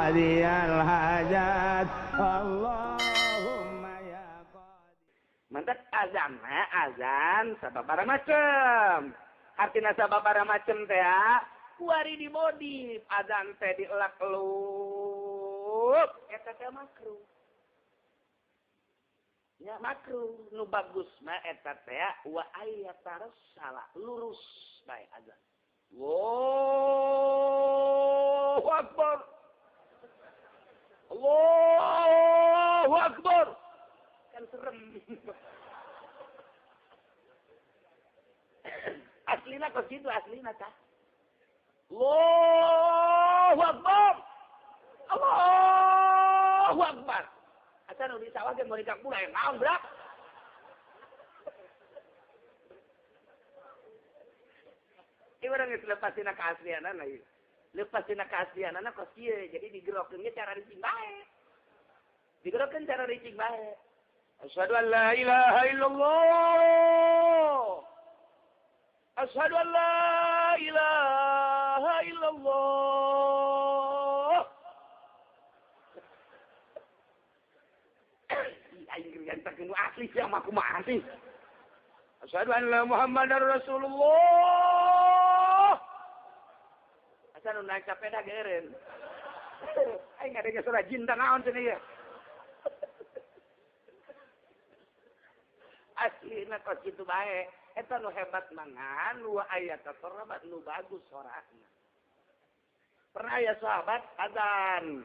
qadiyal hajat Allahumma ya qadi. Mantak azan mah azan sababaraha macem. Artina sababaraha macem teh kuari dimodif azan teh dielak-eluk eta teh makruh. Ya makruh nu bagus mah eta teh wa ayatarassala lurus bae azan. Allahu akbar. Allahu akbar. Kan serem. Aslina kos kitu aslina tah. Allahu akbar. Allahu akbar. Asa nu di sawah ge meuli ka pula naon brak. Ieu urang geus lepas tina kaaslianana ieu. Lepas tina kaaslianana kos kieu, jadi digerokeun ge cara ricing bae. Digerokeun cara ricing bae. Asyhadu an la ilaha illallah. Asyhadu an la ilaha illallah. Aing ganteng nu asli sia mah kumaha sih. Asyhadu anna Muhammadar Rasulullah. Asa nu naik sepeda geureun. Aing ngadenge suara jin tah naon cenah ieu. Aslina kos kitu bae. Eta nu hebat mangan wa aya tatarabat nu bagus sorana. Pernah aya sahabat azan.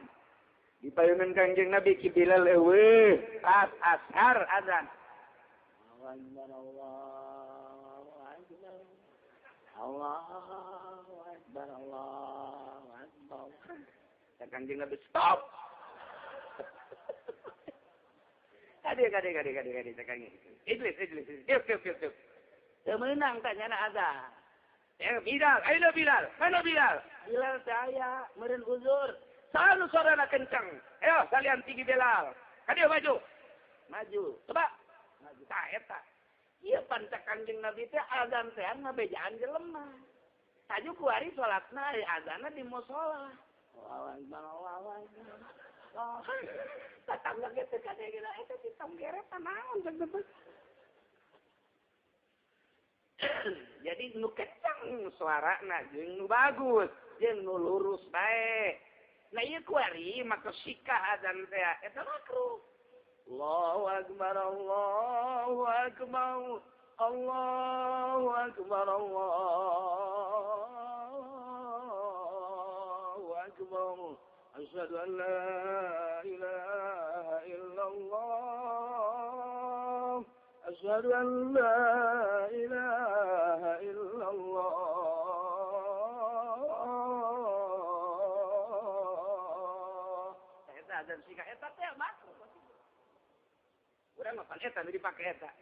Di payungan Kangjeng Nabi Ki Bilal eueuh pas ashar azan. Allahu akbar. Allahu akbar. Allahu akbar. Kangjeng Nabi stop. Kade kade kade kade kade cakangnya. Ijlis ijlis. Yuk yuk yuk yuk. Teu meunang tah nyana azan. Ya Bilal, ayo Bilal, mana Bilal? Bilal teh aya meureun uzur. Sanu sorana kencang. Ayo kalian tinggi Bilal. Kadieu maju. Maju. Coba. Maju tah eta. Ieu pancak Kangjeng Nabi teh azan teh ngabejaan jelema. Taju kuari salatna aya azanna di musala. Allahu akbar, Allahu akbar. Oh, tatangga ge teh kade geura eta si tong geret naon teh. Jadi nu kencang suarana jeung nu bagus, jeung nu lurus bae. Nah ieu kuari maka sikah azan teh eta makruh. Allahu akbar, Allahu akbar, Allahu akbar, Allahu akbar. Asyhadu an la ilaha illallah. Asyhadu an la ilaha illallah. Eta azan sikah eta teh makruh. Urang mah pan eta nu dipake eta.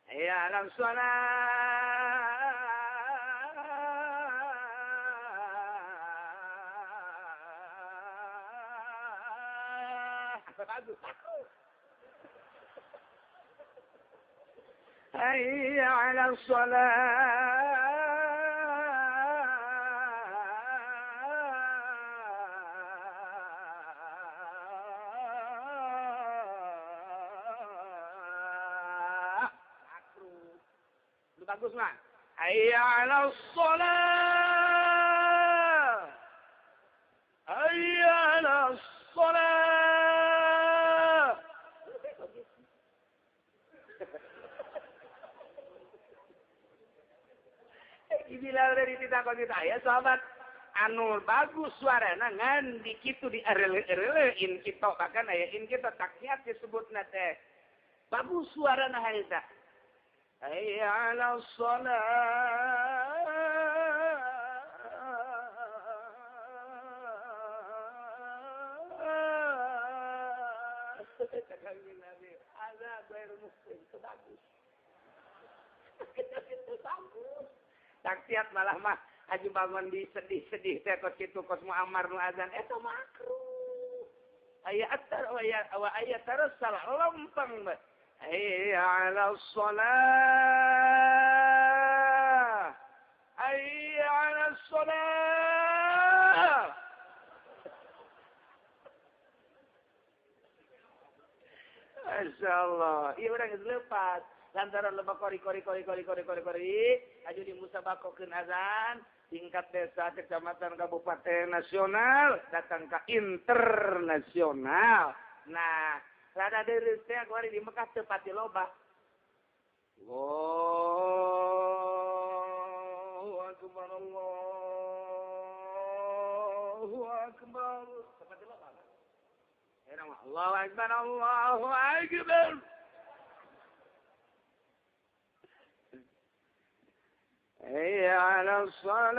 Hayya 'alal shalah. Bagus. Hayya 'alal shalah. Bagus mah. Hayya 'alal shalah. Hayya 'alal shalah. Bilal dari tidak kau tidak ya sahabat anu bagus suarana ngan di kitu di erele-erelein kita bahkan aya in kita takyat disebutna teh bagus suarana harita. Hayya 'alal shalah. Nabi azab ghair muslim itu bagus. Itu bagus. Taksiat malah mah haji bangun di sedih-sedih teh kos kitu kos Muammar nu azan eta makruh. Aya atar wa aya tarassal lompang bae. Hayya 'alal shalah. Hayya 'alal shalah. Masya Allah. Iya urang geus leupas. Lantaran loba kori kori kori kori kori kori kori aju di musabakokeun azan tingkat desa, kecamatan, kabupaten, nasional, datang ke internasional. Nah, rada deureuh teh kuari di Mekah teu pati loba. Allahu akbar, Allahu akbar. Teu pati loba. Era mah Allahu akbar, Allahu akbar. Hayya 'ala shalah.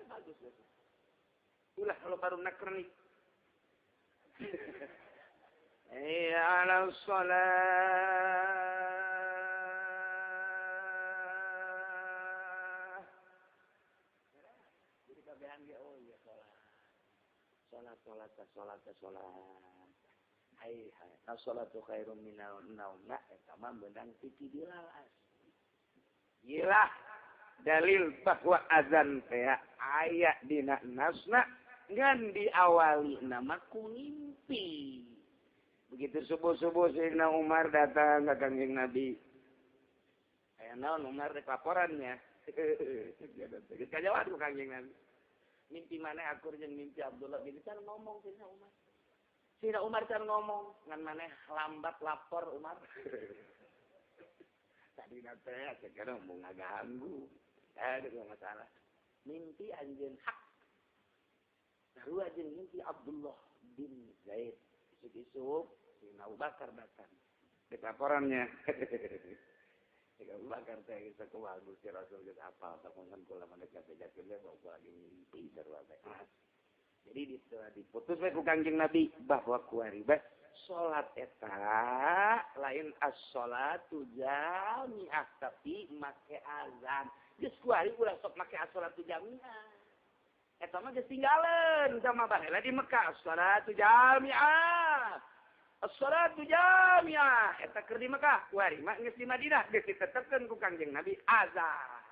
Bagus ya. Ulah kalau baru nakrenik. Hayya 'ala shalah. Jadi kabehan ge oh iya salat. Salat salat salat salat. Hai hai, as-salatu khairum minan naum. Nah, eta mah meunang ti Bilal asli. Iyalah dalil bahwa azan teh aya dina nasna ngan diawali nama ku ngimpi. Begitu subuh-subuh Sayyidina Umar datang ke Kangjeng Nabi. Aya naon Umar rek laporannya. Geus kajawab ku Kangjeng Nabi. Mimpi mana akur jeung mimpi Abdullah bin Can ngomong Sayyidina Umar. Sayyidina Umar can ngomong, ngan maneh lambat lapor Umar. Tadi teh sekarang mau ngaganggu. Ada masalah. Mimpi anjeun hak. Sarua jeung mimpi Abdullah bin Zaid. Isuk-isuk Sayyidina Abu Bakar datang. Di laporannya. Sayyidina Abu Bakar teh geus kumaha Gusti Rasul geus apal sakongan kula maneh kabejakeun we bawa lagi mimpi sarua teh. Jadi diputus we ku Kangjeng Nabi bahwa kuari bae salat eta lain as-salatu jami'ah tapi make azan. Geus kuari ulah sok make as-salatu jami'ah. Eta mah geus tinggaleun sama baheula di Mekah as-salatu jami'ah. As-salatu jami'ah eta keur di Mekah, kuari mah geus di Madinah geus ditetepkeun ku Kangjeng Nabi azan.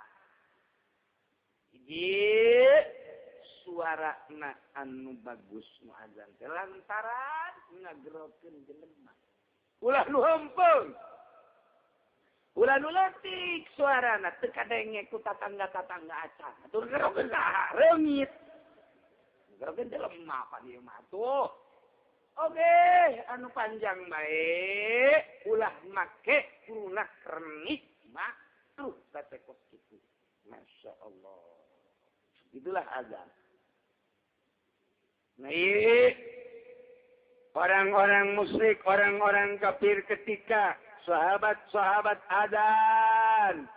Hiji suara na anu bagus nu azan teh lantaran ngagerokeun jelema. Ulah nu hempeung. Ulah nu leutik suarana teu kadenge ku tatangga-tatangga acan. Atur gerokeun saha reungit. Gerokeun jelema pan ieu mah tuh. Oke, anu panjang bae ulah make ulah reungit mah tuh tatekos kitu. Masya Allah. Itulah azan. Nah, orang-orang musyrik, orang-orang kafir ketika sahabat-sahabat azan.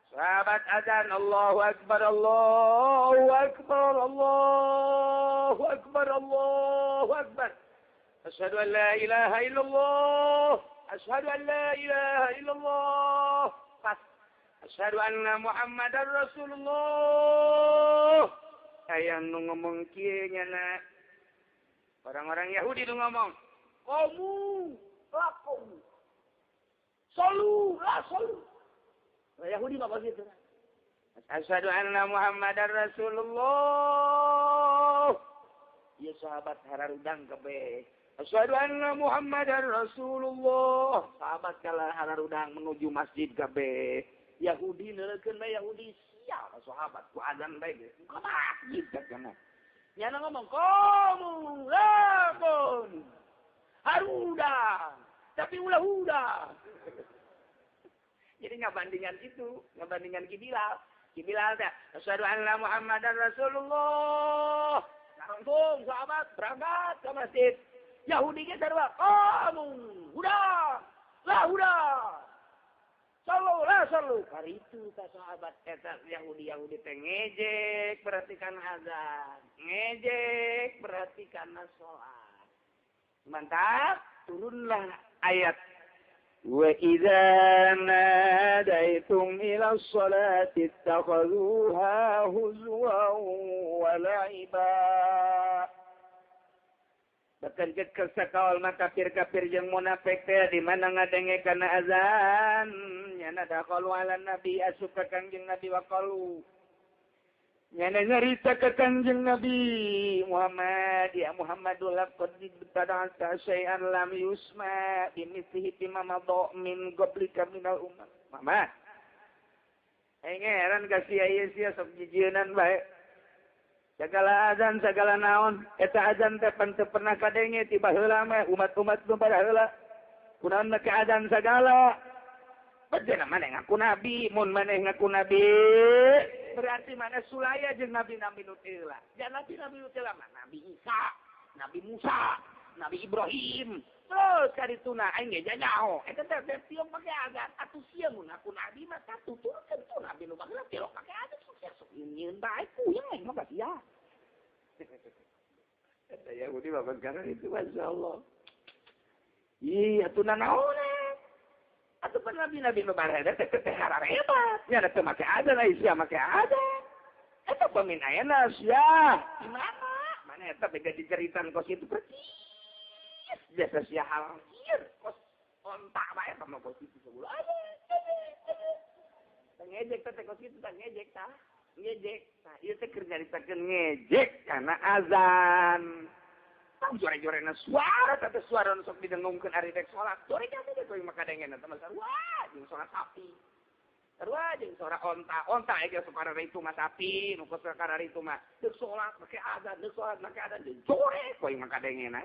Sahabat azan, Allahu Akbar, Allahu Akbar, Allahu Akbar, Allahu Akbar. Asyhadu an la ilaha illallah, asyhadu an la ilaha illallah. Pas. Asyhadu anna Muhammadar Rasulullah. Aya nu ngomong kieu nyana. Orang-orang Yahudi nu ngomong, "Kamu, lakum. Salu, la salu." Yahudi mah begitu. Asyhadu anna Muhammadar Rasulullah. Ieu sahabat hararudang kabeh. Asyhadu anna Muhammadar Rasulullah. Sahabat kala hararudang menuju masjid kabeh. Yahudi neurekeun bae Yahudi sial sahabat ku azan bae geus ka masjid kana. Nyana ngomong kamu lakon harudang tapi ulah hudang. Jadi ngabandingan itu, ngabandingan Ki Bilal. Ki Bilal teh asyhadu anna Muhammadar Rasulullah. Langsung sahabat berangkat ke masjid. Yahudi ge sarua kamu hudang lah hudang. Salu lah salu. Kari itu ka sahabat eta Yahudi-Yahudi teh ngejek berarti kana azan, ngejek berarti kana salat. Mantap, turunlah ayat wa idza nadaitum ila sholati ittakhadhuha huzwan wa la'iba. Bahkan kesakawal mah kafir-kafir jeung munafik teh di mana ngadenge kana azan nyana dakhalu ala nabi asup ka Kangjeng Nabi wa qalu Nyana nyarita ka Kanjeng Nabi Muhammad, ya Muhammadul laqad tada'ta syai'an lam yusma bimithlihi bima madha min qablika minal ummah. Muhammad. Aing heran ka sia ieu sia sok jijienan bae. Segala azan segala naon eta azan teh pan teu pernah kadenge ti baheula mah umat-umat nu baheula. Kunaon make azan segala? Bejana maneh ngaku nabi, mun maneh ngaku nabi berarti mana sulaya jeung nabi-nabi nu teu heula. Ja nabi-nabi nu teu mah Nabi Isa, Nabi Musa, Nabi Ibrahim. Terus karituna aing ge nyaho. Eta teh tiong make azan. Atuh sia mun ngaku nabi mah katuturkeun tuh nabi nu baheula tilok make azan sok sia sok nyieun bae kuyang aing mah sia. Eta Yahudi mah sekarang itu masyaallah. Ih atuh nanaon. Atuh pan nabi-nabi nu baheula teh teh hebat. Nya teh make azan ai sia make azan. Eta pamin ayeuna sia. Di mana? Mana eta beda diceritan kos itu percis. Biasa sia halangkir kos ontak bae sama kos itu sebulan. Tah ngejek teh kos itu tah ngejek tah. Ngejek. Tah ieu teh keur nyaritakeun ngejek kana azan. Jore-jorena suara tapi suara nu sok didengungkeun ari rek salat. Jore jame teh koy maka dengen eta mah sarua jeung suara sapi. Sarua jeung suara onta. Onta ge sok kararitu mah sapi, nu kos kararitu mah deuk salat make azan, deuk salat make azan jore koy maka dengen.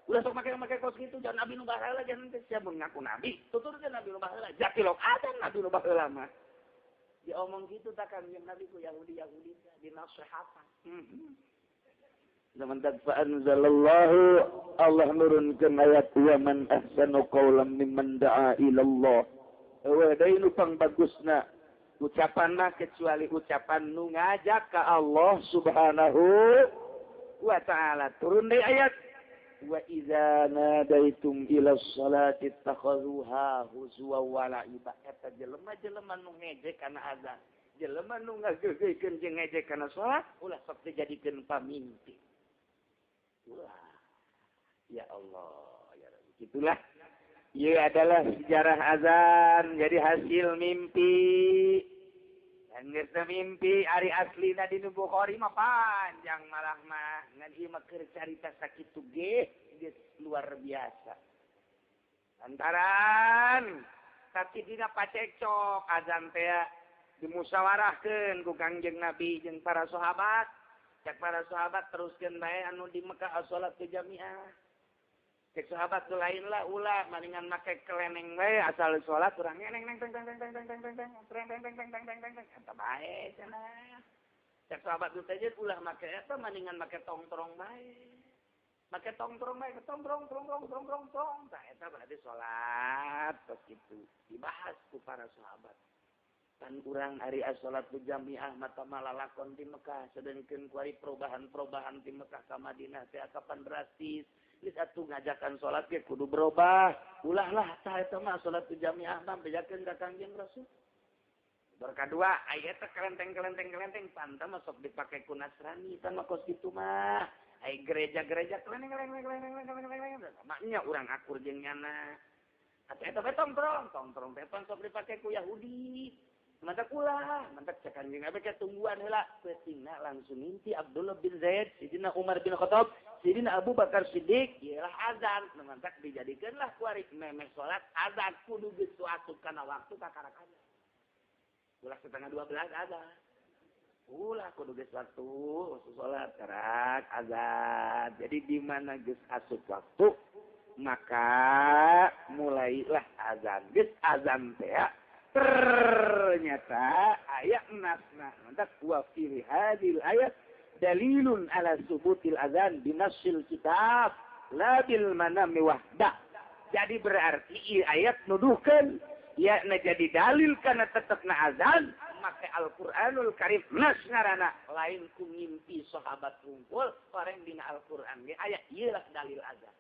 Ulah sok make-make kos kitu jangan nabi nu baheula jangan teh sia mun ngaku nabi. Tuturkeun nabi nu baheula, jatilok azan nabi nu baheula mah. Diomong kitu tah kanjeng Nabi ku Yahudi-Yahudi teh dinasehatan. Zaman fa'anzalallahu Allah nurunkeun ayat wa man ahsanu qawlan mimman da'a ila Allah. Eueuh deui nu pangbagusna ucapan mah kecuali ucapan nu ngajak ka Allah Subhanahu wa ta'ala. Turun deui ayat wa idza nadaitum ila sholati ittakhadhuha huzwa wa la'iba. Eta jelema-jelema nu ngejek kana azan, jelema nu ngageugeuykeun jeung ngejek kana salat ulah sok dijadikeun pamimpin. Wah, ya Allah, ya Rabbi. Itulah, ia adalah sejarah azan. Jadi hasil mimpi. Dan geus mimpi ari aslina di Bukhari mah panjang malah mah. Ngan ieu mah keur carita sakitu ge geus luar biasa. Lantaran satidina pacekcok azan teh dimusyawarahkeun ku Kangjeng Nabi jeung para sahabat. Cek para sahabat teruskeun bae anu di Mekah salat ke jamiah. Cek sahabat nu lain lah ulah maningan make keleneng bae asal salat urang neng neng teng teng teng teng teng teng teng teng teng teng teng teng teng teng teng eta bae cenah. Cek sahabat nu teh ulah make eta maningan make tongtrong bae. Make tongtrong bae tongtrong tong tong tong tong tong. Tah eta berarti salat tos kitu dibahas ku para sahabat. Kan urang ari salat jamiah mata malalakon di Mekah sedengkeun kuari perubahan-perubahan di Mekah ka Madinah teh kapan drastis geus atuh ngajakan salat ge kudu berubah ulah lah tah eta mah salat jamiah mah bejakeun ka Kangjeng Rasul. Berkadua aya teh kelenteng-kelenteng-kelenteng pantah mah sok dipake ku Nasrani tah mah kos kitu mah ai gereja-gereja kelenteng-kelenteng-kelenteng-kelenteng maknya urang akur jeung nyana atuh eta teh tongtrong tongtrong teh sok dipake ku Yahudi. Mantak ulah, mantak cek kanjeng Nabi ke tungguan heula. Peutingna langsung nginti Abdullah bin Zaid, Sidina Umar bin Khattab, Sidina Abu Bakar Siddiq, iyalah azan. Mantak dijadikeunlah kuari memeh salat azan kudu geus asup kana waktu kakarakan. Ulah 11:30 azan. Ulah kudu geus waktu salat karak azan. Jadi di mana geus asup waktu maka mulailah azan. Geus azan teh ternyata ayat nasna mantak wa fi hadhil ayat dalilun ala subutil azan binassil kitab la bil manami wahda. Jadi berarti ayat nuduhkeun ya na jadi dalil kana tetepna azan make Al-Qur'anul Karim nas ngaranna lain ku ngimpi sahabat kumpul bareng dina Al-Qur'an ge aya ieu lah dalil azan.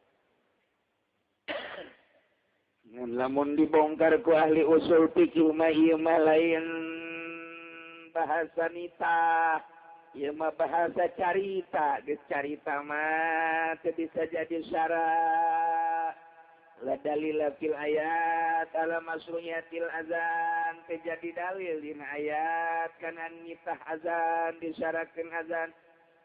Lamun dibongkar ku ahli usul fikih mah ieu mah lain bahasa nitah, ieu mah bahasa carita, geus carita mah teu bisa jadi syarat. La dalila fil ayat ala masru'iyatil azan terjadi dalil dina ayat kana nitah azan disyaratkeun azan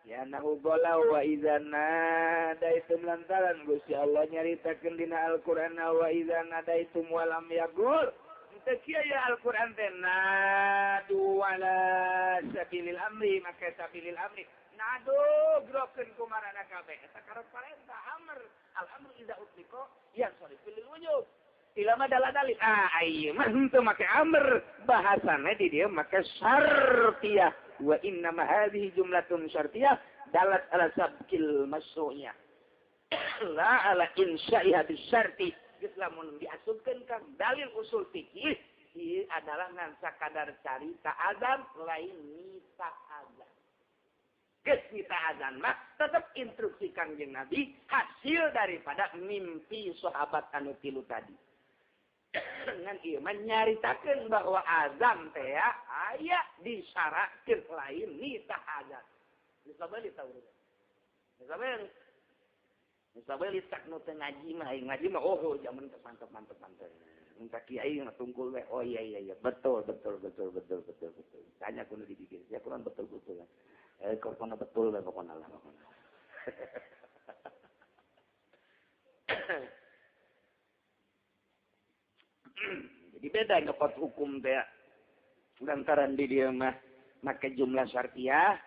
ya nahu golau wa idza nadaitum lantaran Gusti Allah nyaritakeun dina Al-Qur'an wa idza nadaitum wa lam yaqul teu kieu ya Al-Qur'an teh nadu ala sabilil amri maka sabilil amri nadu grokeun kumarana kabeh eta karep parentah amr al amru idza utliqa yansarifu lil wujub ilama dalil ah ieu mah henteu make amr bahasana di dieu make syartiyah wa inna ma hadhihi jumlatun syartiyah dalat ala sabqil masyru'iyah la ala insya'iha bisyarti geus lamun diasupkeun ka dalil usul fikih ieu adalah ngan sakadar carita azan lain nita azan geus nita azan mah tetep instruksi Kangjeng Nabi hasil daripada mimpi sahabat anu tilu tadi dengan ieu mah nyaritakeun bahwa azan teh aya disyaratkeun lain nitah azan. Bisa beuli tah urang. Bisa beuli. Bisa beuli tak nu teu ngaji mah, ngaji mah oh jaman teh mantep mantep mantep. Mun ka kiai mah tungkul we. Oh iya iya iya betul betul betul betul betul betul. Tanya kudu dipikir, ya kurang betul betul. Eh pokona betul we pokona lah pokona. Jadi beda nyokot hukum teh lantaran di dieu mah make jumlah syartiyah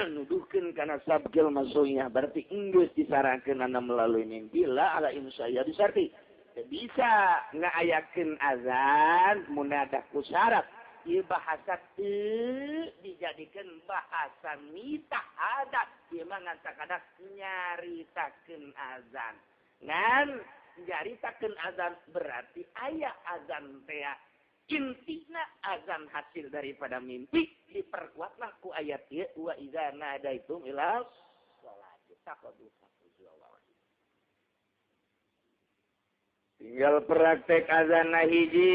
nuduhkeun kana sabgil masyru'iyah berarti enggeus disarakeun ana melalui mimpi la ala insya disarti teu bisa ngaayakeun azan munadah ku syarat ieu bahasa teu dijadikeun bahasa mitah adat ieu mah ngan sakadar nyaritakeun azan ngan nyaritakeun azan berarti aya azan teh intina azan hasil daripada mimpi diperkuatlah ku ayat ieu wa idza nadaitum ila sholati taqadu. Tinggal praktek azan hiji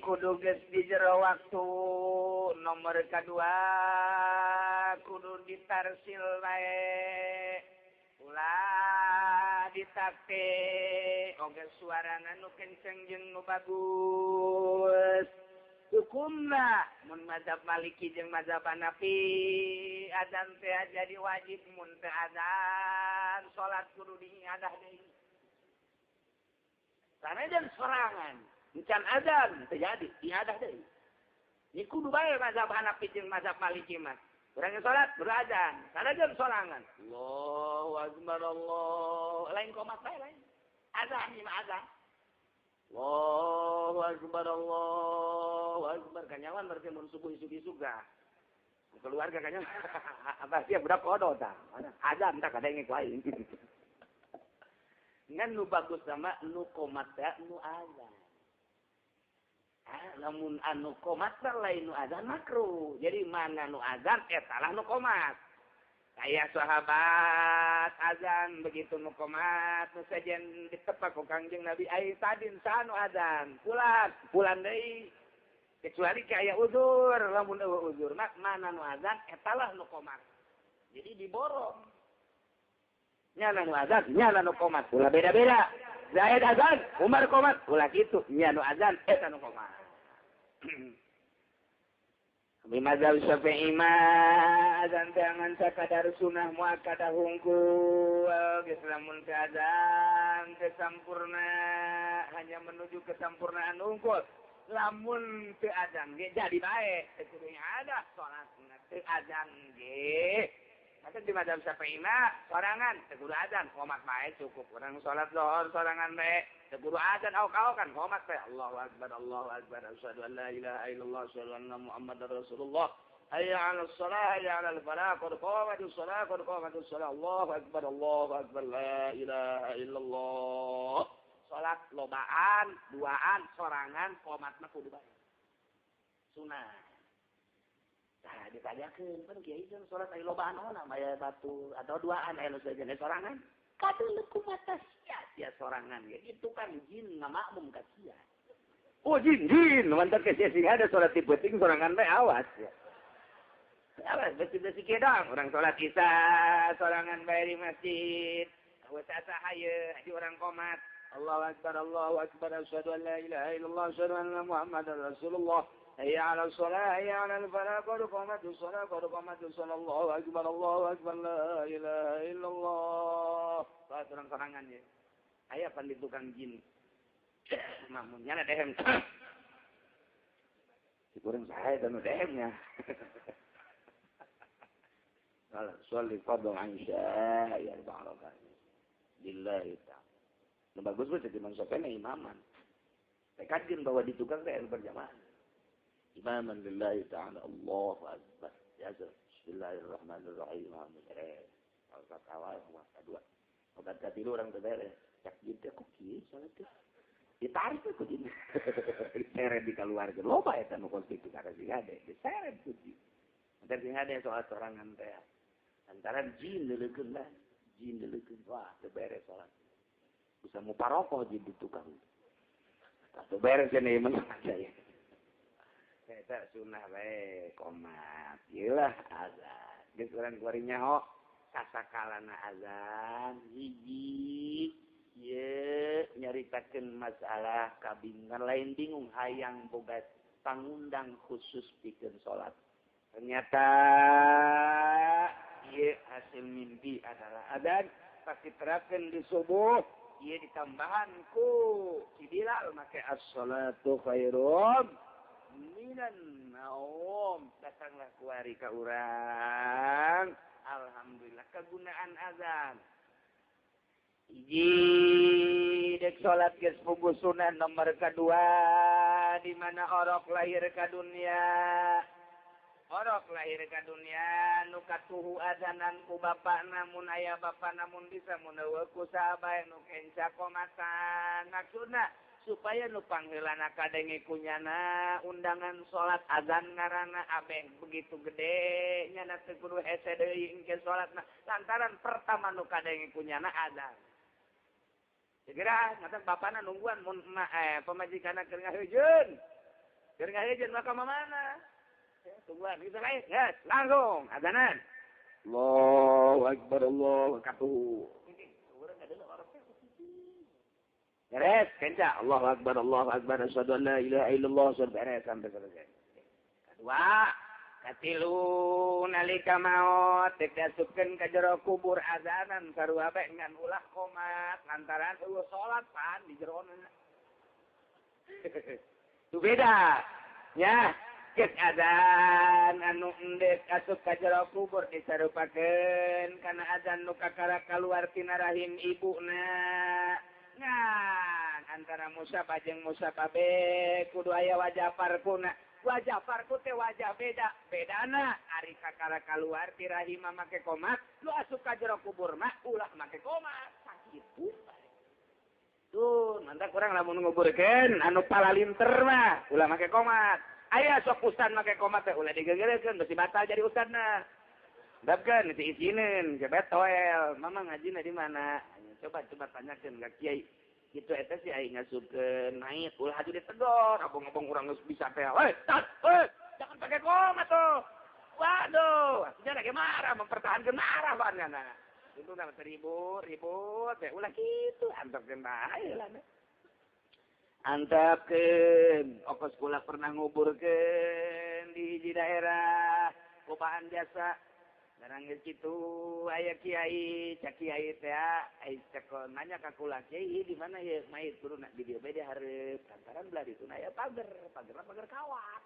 kudu geus di jero waktu nomor kadua kudu ditarsil bae ulah ditakte oge suarana nu kenceng jeung nu bagus hukumna mun mazhab Maliki jeung mazhab Hanafi azan teh jadi wajib mun teu azan salat kudu diiadah deui sanajan sorangan encan azan teu jadi diadah deui ni kudu bae mazhab Hanafi jeung mazhab Maliki mah urang salat berazan sanajan sorangan Allahu akbar Allah lain qomat bae lain azan ieu mah azan Allahu akbar Allahu akbar kanyawan berarti mun subuh isuk-isuk gah keluarga kanyawan apa sia budak kodo tah azan tah kadenge ku aing ngan nu bagus sama nu qomat teh nu azan. Lamun anu qomat lain nu azan makruh. Jadi mana nu azan eta lah nu qomat. Kayak sahabat azan begitu nu qomat nu sejen ditepak ku Kangjeng Nabi ai tadin saha nu azan. Pulan, pulan deui. Kecuali kayak uzur, lamun eueuh uzur mah mana nu azan eta lah nu qomat. Jadi diborong. Nyana nu azan, nyana nu qomat. Ulah beda-beda. Zaid azan, Umar qomat. Ulah kitu, nya nu azan eta nu qomat. Bi mazhab Syafi'i mah azan teh ngan sakadar sunah muakkadah hungkul geus lamun teu azan teu sampurna hanya menuju kesampurnaan hungkul. Lamun teu azan ge jadi bae teu kudu ada salat teu azan ge. Maka di mazhab Syafi'i mah sorangan teu kudu azan qomat bae cukup urang salat zuhur sorangan bae teu kudu azan auk-aukan qomat bae Allahu akbar Allahu akbar asyhadu an la ilaha illallah asyhadu anna muhammadar rasulullah hayya 'alas shalah hayya 'alal falah qad qamatis shalah qad qamatis shalah Allahu akbar Allahu akbar la ilaha illallah salat lobaan duaan sorangan qomat mah kudu bae sunah. Nah, ditanyakeun pan kiai jeung salat aya lobaan ona maya batu atau duaan aya nu sejen sorangan. Kadeuleu kumata sia sia sorangan ge itu kan jin ngamakmum ka sia. Oh jin jin mantap ke sia sing ada salat di peuting sorangan bae awas ya. Awas besi-besi kedang urang salat isya sorangan bae di masjid. Kawas saha ye di urang qomat. Allahu akbar Allahu akbar asyhadu an la ilaha illallah asyhadu anna Muhammadar Rasulullah. Hayya 'alal shalah hayya 'alal falah qad qamatis shalah qad qamatis shalah Allahu akbar Allahu akbar la ilaha illallah. Salat urang sorangan ye. Aya pan di tukang jin. Makmum nyana dehem. Si kurang saha eta nu dehemnya. Kalau sholli fardhu Aisyah ya barokah. Lillahi ta'ala. Nu bagus mah jadi mansopena imaman. Tekadkeun bahwa di tukang teh berjamaah. Imaman lillahi ta'ala Allahu akbar. Ya bismillahirrahmanirrahim. Alhamdulillah. Rakaat awal, rakaat kedua. Rakaat katilu urang teh beres. Cak jin teh kok kieu salat teh. Ditarik ku jin. Diseret di keluarga. Loba eta nu kos kitu kada sing hade. Diseret ku jin. Entar sing hade salat sorangan teh. Antara jin leulekeun lah. Jin leulekeun. Wah, teu beres salat. Bisa muparokoh jin di tukang. Teu beres cenah ieu mah ya. Eta sunah bae komat. Ieu lah azan. Geus urang kuari nyaho kasakalana azan hiji ieu nyaritakeun masalah kabingungan lain bingung hayang boga pangundang khusus pikeun salat. Ternyata ieu hasil mimpi adalah azan pasti terapkeun di subuh. Ieu ditambahan ku si Bilal make as-salatu khairum minan naum. Datanglah kuari ka urang. Alhamdulillah kegunaan azan. Hiji dek salat geus puguh sunah nomor kedua di mana orok lahir ka dunia. Orok lahir ka dunia nu katuhu azanan ku bapakna mun aya bapakna mun bisa mun eueuh ku saha nu kenca komatan. Maksudna supaya nu pangheulana kadenge ku nyana undangan salat azan ngaranna abeh begitu gede nyana teu kudu hese deui engke salatna lantaran pertama nu kadenge ku nyana azan. Segera ngaten bapana nungguan mun pamajikanna keur ngahejeun. Keur ngahejeun maka mamana? Tungguan gitu lain. Yes, langsung azanan. Allahu akbar Allahu katuhu. Beres, kenca. Allahu akbar, Allahu akbar, asyhadu an la ilaha illallah, sudah beres sampai selesai. Kedua, katilu nalika maot dek diasupkeun ka jero kubur azanan sarua bae ngan ulah komat lantaran eueuh salat pan di jerona. Itu beda. Ya, geus azan anu endek asup ka jero kubur disarupakeun kana azan nu kakara kaluar tina rahim ibuna. Ngan antara musab jeung musab abe kudu aya wajah farquna. Wajah farqu teh wajah beda. Bedana ari kakara kaluar ti rahim make komat, lu asup ka jero kubur mah ulah make komat. Sakitu. Tuh, mantap kurang lamun nguburkeun anu palalinter mah ulah make komat. Aya sok ustad make komat teh ulah digegerekeun besi batal jadi ustadna. Dapkeun diisineun ke betoel. Mama ngajina di mana? Coba coba tanyakeun ka kiai. Gitu eta si aing ngasupkeun naik ulah atuh ditegor, abong-abong urang geus bisa teh. Hei, tat, hei, jangan pakai komat tuh. Waduh, atuh lagi marah, mempertahankan marah pan kana. Itu nama ribut, ribut, teh ulah kitu antepkeun bae lah. Antepkeun, okos kula pernah nguburkeun di hiji daerah, lobaan biasa. Barang geus kitu aya kiai, cak kiai teh ai cek nanya ka kula, kiai di mana ieu mayit guruna di dieu bae dihareup. Lantaran belah ditu aya pager, pagerna pager kawat.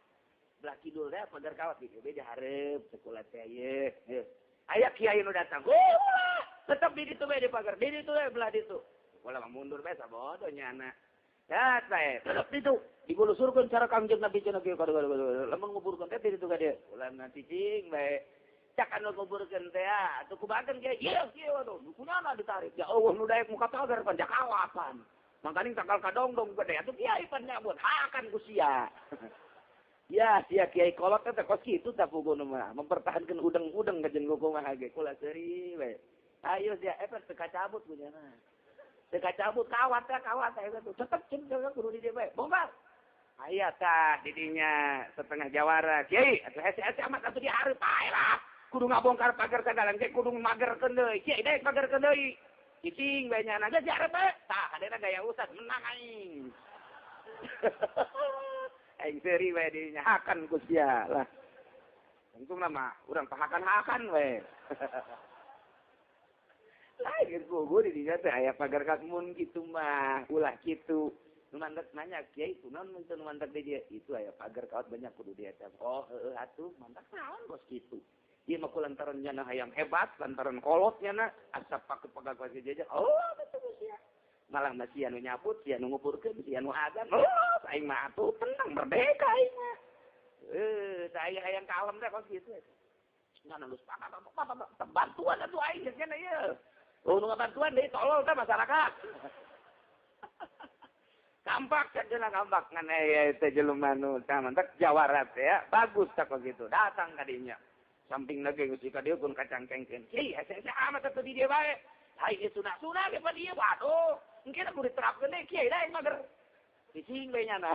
Belah kidul teh pager kawat di dieu bae dihareup cek kula teh ieu. Aya kiai nu datang. Ulah, tetep di ditu bae di pager, di ditu bae belah ditu. Kula mah mundur bae sabodo nyana. Dat bae, tetep ditu. Digulusurkeun cara Kangjeng Nabi cenah kieu kadu. Lamun nguburkeun teh di ditu ka dieu. Ulah cicing bae. Cak anu nguburkeun teh atuh kubakeun kieu ieu kieu atuh kunyana ditarik ya Allah nu daek muka pagar pan jakawapan mangkaning tangkal kadongdong gede atuh kiai pan nyabut hakan ku sia. Ya sia kiai kolot teh kos kitu tah puguna mah mempertahankan udeng-udeng ka jeung kumaha ge kula seuri we. Ayo sia eta teu kacabut kunyana. Teu kacabut kawat teh kawat teh tetep ceun kudu di dieu bae. Bongkar. Aya tah didinya setengah jawara kiai atuh hese-hese amat atuh dihareup bae lah. Kudu ngabongkar pagar sagalan ge kudu magerkeun deui. Kiai daek magerkeun deui. Cicing bae nyana geus diarep bae. Tah hadena gaya ustad menang aing. Aing seuri bae dirinya hakan ku sia lah. Untung mah urang pahakan-hakan we. Lain kubur di dinya teh aya pagar kakmun kitu mah, ulah kitu. Nu mantak nanya kiai kunaon mun teu mantak di dieu? Itu aya pagar kawat banyak kudu di eta. Oh heueuh atuh mantak naon bos kitu. Ieu mah kulantaran nyana hayang hebat, lantaran kolot nyana asap paku pagagoan jeje. Oh betul sia. Malah mah sia nu nyaput, sia nu nguburkeun, sia nu azan. Oh aing mah atuh tenang merdeka aing mah. Saya hayang kalem teh kos kitu. Ngan geus bantuan atuh aing geus nya ieu. Oh nu bantuan deui tolol teh masyarakat. Kampak cenah kampak ngan aya teh jelema nu tah mantak jawarat ya. Bagus tah kos kitu. Datang ka dinya. Samping lagi geus ka dieu kun kacangkengkeun. Kiai hese amat atuh di dieu bae. Ai ieu sunah-sunah ge pa dieu waduh. Engke kudu diterapkeun deui kiai da aing mager. Cicing bae nyana.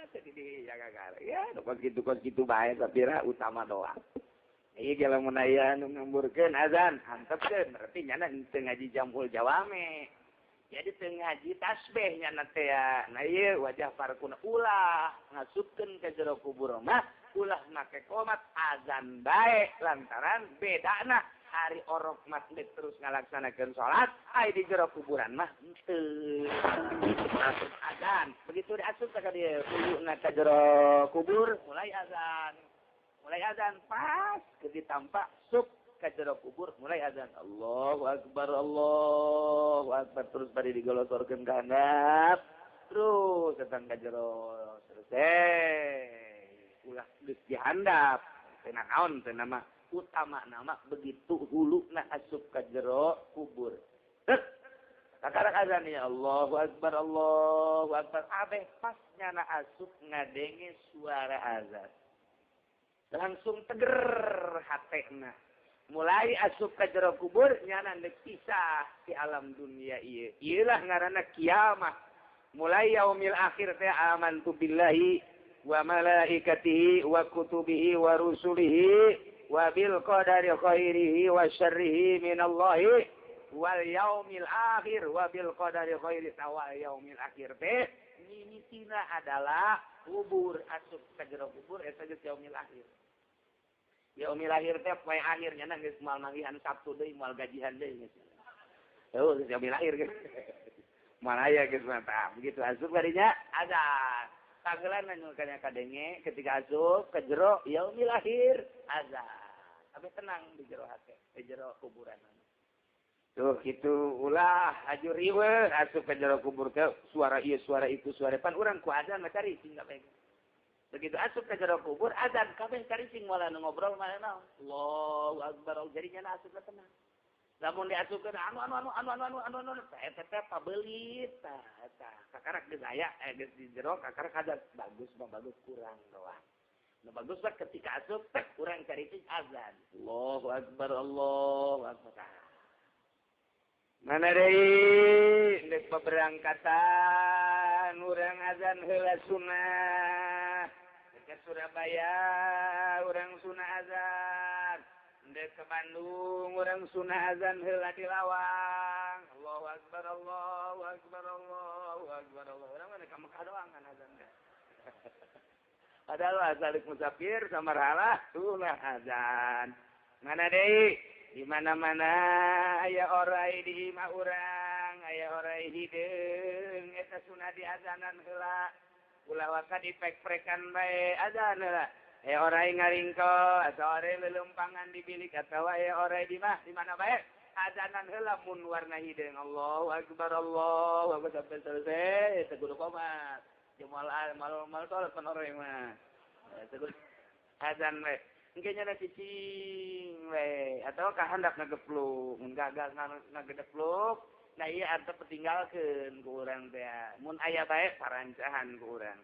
Jadi di jaga ya kos gitu bae sapira utama doa. Ieu ge lamun aya nu ngamburkeun azan antepkeun berarti nyana teu ngaji jamul jawame. Jadi teu ngaji tasbih nyana teh ya. Nah ieu wajah parkuna ulah ngasupkeun ka jero kubur mah ulah make komat azan bae lantaran bedana hari orok masjid terus ngalaksanakeun salat ai di jero kuburan mah henteu azan begitu diasup ka dieu uluna ka jero kubur mulai azan pas ke ditampak sup ka jero kubur mulai azan Allahu akbar terus bari digolosorkeun ka handap terus datang ka jero selesai ulah geus dihandap teu naon teu nama utama nama begitu hulu na asup ka jero kubur. Kakarak azan ya Allahu akbar abeh pas nyana asup ngadenge suara azan. Langsung teger hatena. Mulai asup ka jero kubur nyana deuk pisah di alam dunia ieu. Ieulah ngaranna kiamah. Mulai yaumil akhir teh amantu billahi wa malaikatihi wa kutubihi wa rusulihi wa bil qadari khairihi wa syarrihi minallahi wal yaumil akhir wa bil qadari khairi wal yaumil akhir teh mimitina adalah kubur asup ka jero kubur eta geus yaumil akhir. Yaumil akhir teh poe akhir nya geus moal manggihan Sabtu deui moal gajihan deui geus. Heuh geus yaumil akhir geus. Moal aya geus mah begitu asup kadinya azan. Kagelan anu kana kadenge ketika asup ke jero yaumil akhir azan. Tapi tenang di jero hate, di jero kuburan. Tuh kitu ulah aju riweuh asup ke jero kubur teh suara ieu suara itu suara pan urang ku azan mah cari sing kabeh. Begitu asup ke jero kubur azan kabeh cari sing moal anu ngobrol mah naon. Allahu akbar jadi nya asup tenang. Lamun diasupkeun anu eta teh pabelit tah eta kakarak geus aya geus di jero kakarak azan bagus mah bagus kurang doang. Nu bagus mah ketika asup teh kurang cari azan. Allahu akbar Allahu akbar. Mana deui ndek paberangkatan urang azan heula sunah. Ke Surabaya urang sunah azan. Ndek ke Bandung urang sunah azan heula di lawang. Allahu akbar Allahu akbar Allahu akbar Allah. Urang mah ka Mekah doang kan azan teh. Padahal azalik musafir samarhalah sunah azan. Mana deui? Di mana-mana aya orai di imah urang, aya orai hideung eta sunah diazanan heula. Ulah waka dipek-prekan bae azan heula. Aya orai ngaringko atau orai lelumpangan di bilik atau aya orai di mah di mana bae azanan heula mun warna hideung Allahu akbar Allahu akbar sampai selesai teu kudu komat. Jeung moal mal salat pan orai mah. Teu kudu azan bae. Engke nya cicing we atau kahandap ngagepluk mun gagal ngagedepluk nah ieu antep tinggalkeun ku urang teh mun aya bae parancahan ku urang.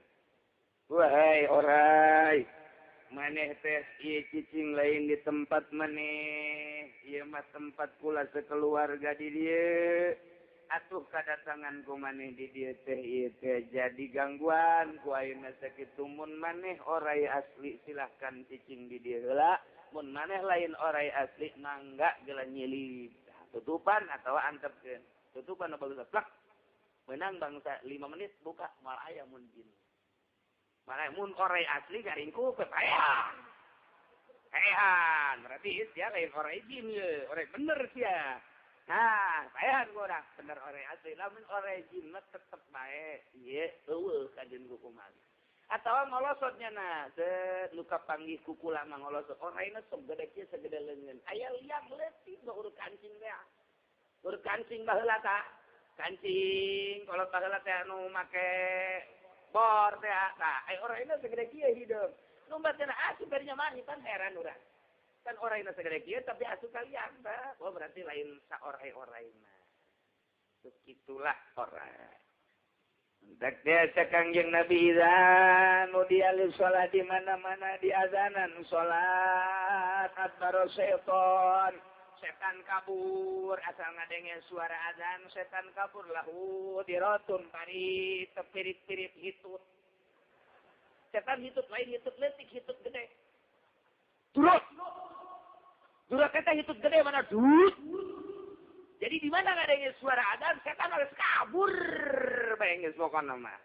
Wahai orai maneh teh ieu cicing lain di tempat maneh ieu mah tempat kula sekeluarga di dieu atuh kadatangan ku maneh di dieu teh ieu teh jadi gangguan ku ayeuna sakitu mun maneh orai asli silahkan cicing di dieu heula mun maneh lain orai asli mangga geula nyilib. Tutupan atau antepkeun. Tutupan apa bagus plak. Menang bangsa 5 menit buka moal aya mun jin. Malah mun orai asli garingku pepaehan. Paehan berarti sia lain orai jin ye, orai bener sia. Nah, paehan urang bener orai asli, lamun orai jin mah tetep bae ieu eueuh kajeun kumaha. Atawa ngolosotnya na, set nu kapanggih ku kula mah ngolosot. Oraina sok gede kieu sagede leungeun. Aya liang leutik mah urut kancing teh. Urut kancing baheula tah. Kancing kolot baheula teh anu make bor teh tah. Aya oraina sagede kieu hideung. Lumbat cenah asup bari mani pan heran urang. Kan oraina sagede kieu tapi asup ka liang tah. Oh berarti lain saorai-oraina. Begitulah orai. Tak biasa Kangjeng Nabi idza nudiya lis shalah di mana-mana di azanan salat adbaro setan setan kabur asal ngadenge suara azan setan kabur lahu dirotun pari tepirit-pirit hitut setan hitut lain hitut leutik hitut gede durut durut eta hitut gede mana durut. Jadi di mana ngadenge suara azan setan harus kabur bae geus pokona mah.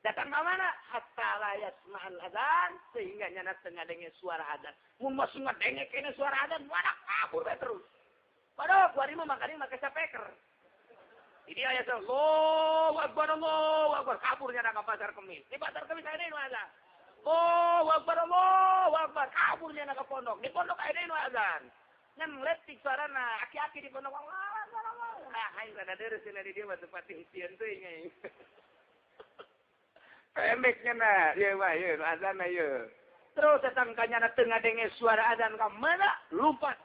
Datang ka mana? Hatta la yasma'al azan sehingga nyana teu ngadenge suara azan. Mun mah ngadenge kene suara azan mana kabur bae terus. Padahal kuari mah makanya make speaker. Ini aya Allahu Akbar Allahu Akbar kabur nyana ka pasar Kemis. Di pasar Kemis aya nu azan. Allahu Akbar Allahu Akbar kabur nyana ka pondok. Di pondok aya nu azan. Ngan letik suarana aki-aki di pondok Allah. Nah, aing rada deureuh cenah di dieu mah teu patih sieun teuing aing. Pendeknya na, ieu mah ieu nu azanna ieu. Terus datang ka nyana teu ngadenge suara azan ka mana? Lompat.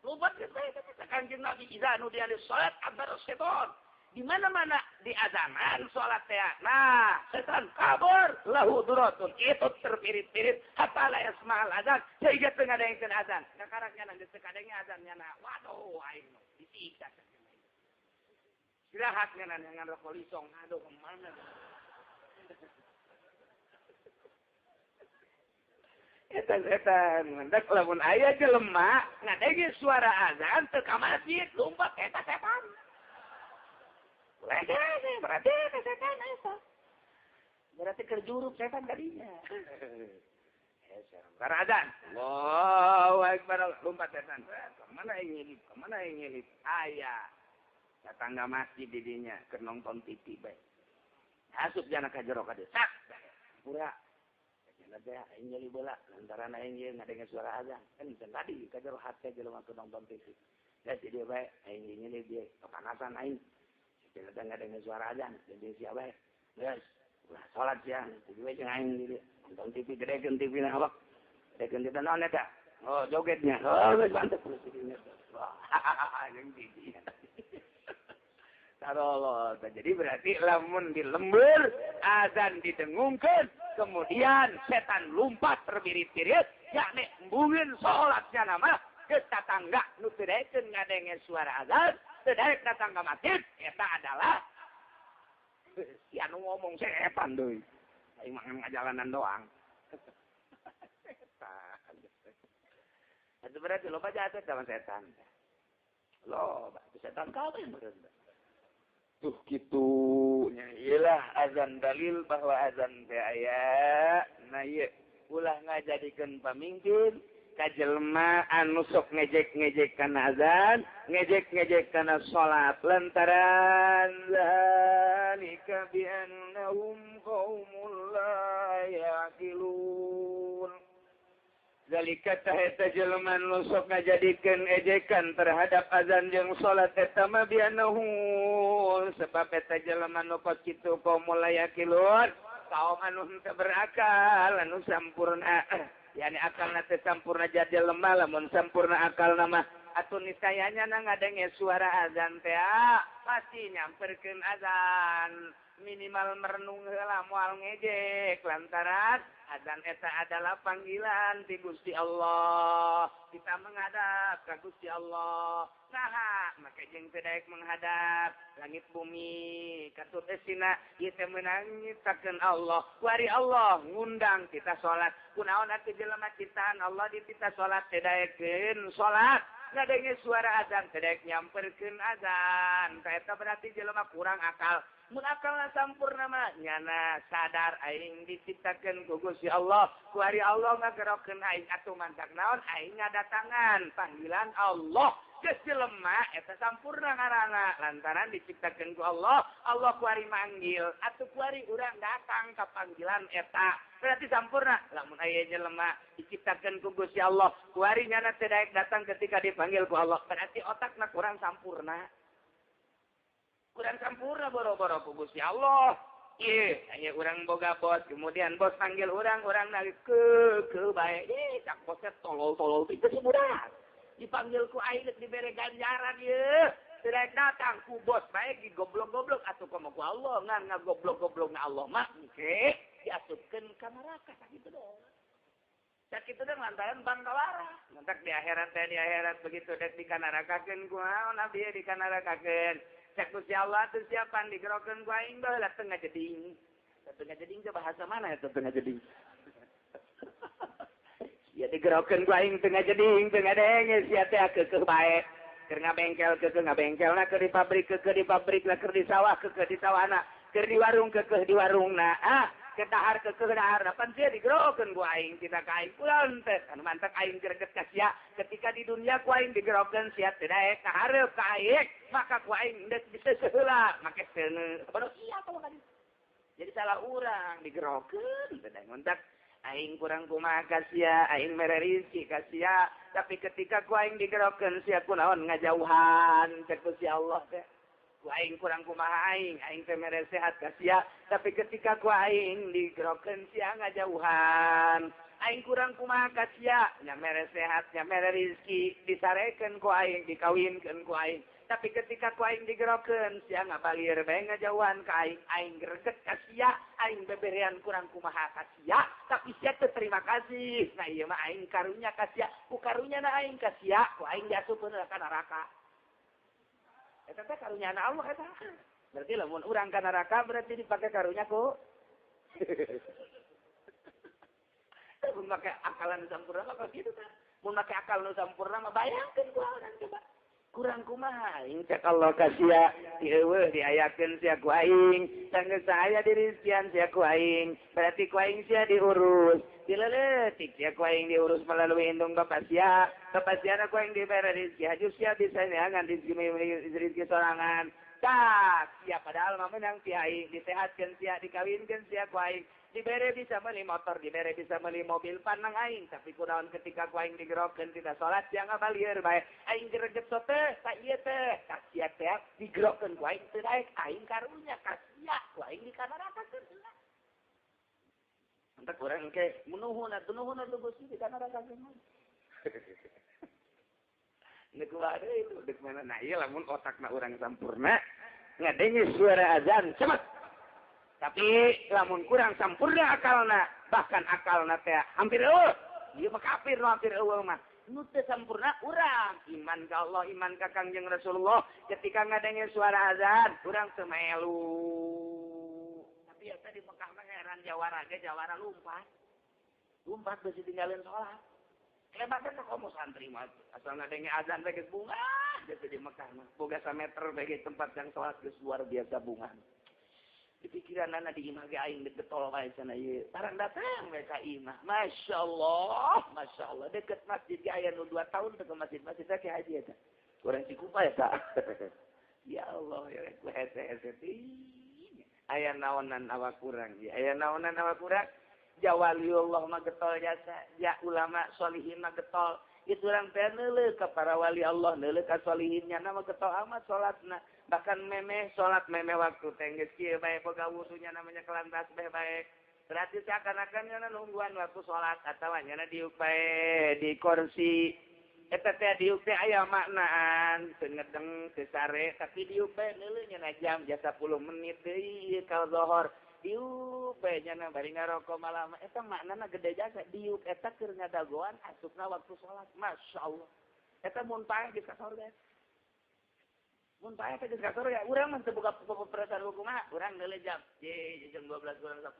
Lompat geus bae eta Kangjeng Nabi idza nudiya lis shalat adbar setan. Di mana-mana di azanan salat teh. Nah, setan kabur lahu duratun. Itu terpirit-pirit hatta la yasma'al azan sehingga teu ngadengkeun azan. Kakarak nyana geus teu kadenge azan nyana. Waduh aing disiksa. Istirahat nyana ngan rokok lisong. Aduh kemana? Eta-etan mendak lamun aya jelema ngadenge suara azan teu ka masjid lompat eta setan. Berarti setan eta. Berarti kerjuruk setan tadinya. Karena azan. Allahu Akbar lompat setan. Kemana aing nyelip? Kemana aing nyelip? Aya. Tetangga masjid di dinya keur nonton TV bae. Asup jana ka jero ka dieu. Sak. Pura. Cenah teh aing nyeli bola lantaran aing ieu ngadenge suara azan. Kan tadi ka jero hate jelema keur nonton TV. Da di dieu bae aing nyeli dieu kepanasan aing. Cenah teh ngadenge suara azan, jadi sia bae. Geus, ulah salat sia, jadi we jeung aing di dieu. Nonton TV gedekeun TV na awak. Gedekeun TV naon eta? Oh, jogetnya. Oh, geus mantep TV-nya. Wah, jeung TV. Tarolot. Jadi berarti lamun di lembur azan didengungkeun, kemudian setan lompat terbirit-birit, yakni embungeun salatnya nama ke tatangga nu teu daekeun ngadenge suara azan, teu daek datang ka masjid, eta adalah si anu ngomong setan deui. Aing mah ngajalanan doang. Setan. Itu berarti loba jahat sama setan. Loba setan kabeh meureun. Tuh gitu nya iyalah azan dalil bahwa azan teh aya. Nah ieu ulah ngajadikeun pamingkin ka jelema anu sok ngejek-ngejek kana azan, ngejek-ngejek kana salat lantaran zalika bi annahum qaumul la yaqilun. Zalika tah eta jelema nu sok ngajadikeun ejekan terhadap azan jeung salat eta mah bi annahum sebab eta jelema nu kos kitu qaumul la yaqilun, kaum anu henteu berakal, anu sampurna. Yani akalna teh sampurna jadi lemah lamun sampurna akalna mah atuh niscayanya na ngadenge suara azan teh pasti nyamperkeun azan minimal merenung heula moal ngejek lantaran azan eta adalah panggilan ti Gusti Allah. Kita menghadap ka Gusti Allah. Nah, maka jeung teu daek menghadap langit bumi katut esina ieu teh meunang nyiptakeun Allah. Kuari Allah ngundang kita salat. Kunaon atuh jelema ciptaan Allah ditita salat teu daekeun salat. Ngadenge suara azan teu daek nyamperkeun azan. Eta berarti jelema kurang akal. Mun akalna sampurna mah nyana sadar aing diciptakeun ku Gusti Allah. Ku ari Allah ngagerokeun aing atuh mantak naon aing ngadatangan panggilan Allah. Geus jelema eta sampurna ngaranna lantaran diciptakeun ku Allah, Allah ku ari manggil atuh ku ari urang datang ka panggilan eta. Berarti sampurna. Lamun aya jelema diciptakeun ku Gusti Allah, ku ari nyana teu daek datang ketika dipanggil ku Allah, berarti otakna kurang sampurna. Kurang sampurna boro-boro ku Gusti Allah. Ieu aya urang boga bos, kemudian bos panggil urang, urang ke bae. Ih, cak bosnya tolol-tolol teh geus budak. Dipanggil ku aing geus dibere ganjaran ieu. Teu daek datang ku bos bae digoblok-goblok atuh komo ku Allah ngan ngagoblok-goblokna Allah mah engke diasupkeun ka neraka sakitu doang. Sakitu doang lantaran bangkawara. Mantak di akhirat teh di akhirat begitu dek dikanarakakeun ku naon abdi dikanarakakeun. Cek Gusti Allah teu siapan digerokeun ku aing baheula teu ngajeding. Teu ngajeding teh bahasa mana eta teu ngajeding? Ya digerokeun ku aing teu ngajeding, teu ngadenge sia teh keukeuh bae. Keur ngabengkel keukeuh ngabengkelna, keur di pabrik keukeuh di pabrikna, keur di sawah keukeuh di sawahna, keur di warung keukeuh di warungna. Ah, keur dahar keukeuh daharna. Pan sia digerokeun ku aing tina ka aing ulah teh. Anu mantak aing greget ka sia ketika di dunia ku aing digerokeun sia teu daek ka hareup ka aing, maka ku aing geus bisa seheula make seuneu. Bodoh sia tolong ka dieu. Jadi salah urang digerokeun teh mantak aing kurang kumaha ka sia, aing mere rizki ka sia, tapi ketika ku aing digerokeun sia kunaon ngajauhan cek Gusti Allah teh. Ku aing kurang kumaha aing, aing teh mere sehat ka sia, tapi ketika ku aing digerokeun sia ngajauhan. Aing kurang kumaha ka sia, nya mere sehat, nya mere rizki, disarekeun ku aing, dikawinkeun ku aing. Tapi ketika ku aing digerokeun sia ngabalir bae ngajauhan ka aing, aing greget ka sia, aing beberean kurang kumaha ka sia, tapi sia teu terima kasih. Nah ieu mah aing karunya ka sia, ku karunya na aing ka sia, ku aing diasupkeun ka neraka. Eta teh karunya na Allah eta. Berarti lamun urang ka neraka berarti dipake karunya ku. Mun make akalan sampurna mah kitu tah. Mun make akal nu sampurna mah bayangkeun ku urang coba. Kurang kumaha aing cek Allah ka sia dieuweuh diayakeun sia ku aing sanggeus aya dirizkian sia ku aing berarti ku aing sia diurus dileuletik sia ku aing diurus melalui indung bapa sia bapa sia ku aing dibere rizki haju sia bisa neangan rizki sorangan tak sia padahal mah meunang ti aing disehatkeun sia dikawinkeun sia ku aing dibere bisa beli motor, dibere bisa beli mobil panang aing, tapi kunaon ketika ku aing digerokeun tidak salat sia ngabalieur bae. Aing greget teh, ka ieu teh, ka sia teh digerokeun ku aing teu daek, aing karunya ka sia ku aing dikanarakakeun. Entak urang engke menuhun atuh nuhun atuh Gusti dikanarakakeun. Nek wae itu dek mana nah ieu lamun otakna urang sampurna ngadenge suara azan cemet. Tapi lamun kurang sampurna akalna, bahkan akalna teh hampir eueuh. Ieu mah kafir nu hampir eueuh mah. Nu teu sampurna urang iman ka Allah, iman ka Kangjeng Rasulullah, ketika ngadenge suara azan, urang teu melu. Tapi eta di Mekah mah heran jawara ge jawara lumpat. Lumpat geus ditinggalin salat. Hebatna teh komo santri mah asal ngadenge azan bae geus bungah geus di Mekah mah. Boga sameter bae tempat yang salat geus luar biasa bungah. Di pikiran anak di imah ge aing getol wae cenah ieu. Barang datang we ka imah. Masyaallah, masyaallah deket masjid ge aya nu 2 tahun teu ke masjid-masjid teh haji eta. Kurang cikupa eta. Ya Allah ya ku hese-hese teuing. Aya naonan awak urang ieu. Aya naonan awak urang. Ja waliullah mah getol jasa, ja ulama sholihin mah getol. Itu urang teh neuleuh ka para wali Allah, neuleuh ka sholihinnya mah getol amat salatna. Bahkan memeh salat memeh waktu teh geus kieu bae boga wudunya namanya kelantas bae bae. Berarti seakan-akan nyana nungguan waktu salat atawa nyana diuk bae di kursi. Eta teh diuk teh aya maknaan, teu ngedeng teu sare tapi diuk bae neuleuh nyana jam ja 10 menit deui ka zuhur. Diuk bae nyana bari ngaroko malam eta maknana gede jasa diuk eta keur ngadagoan asupna waktu salat. Masyaallah. Eta mun paeh geus ka sorga. Mun paeh teh geus ka sorga, urang mah teu boga perasaan kumaha, urang neuleuh jam jam 12 kurang 10.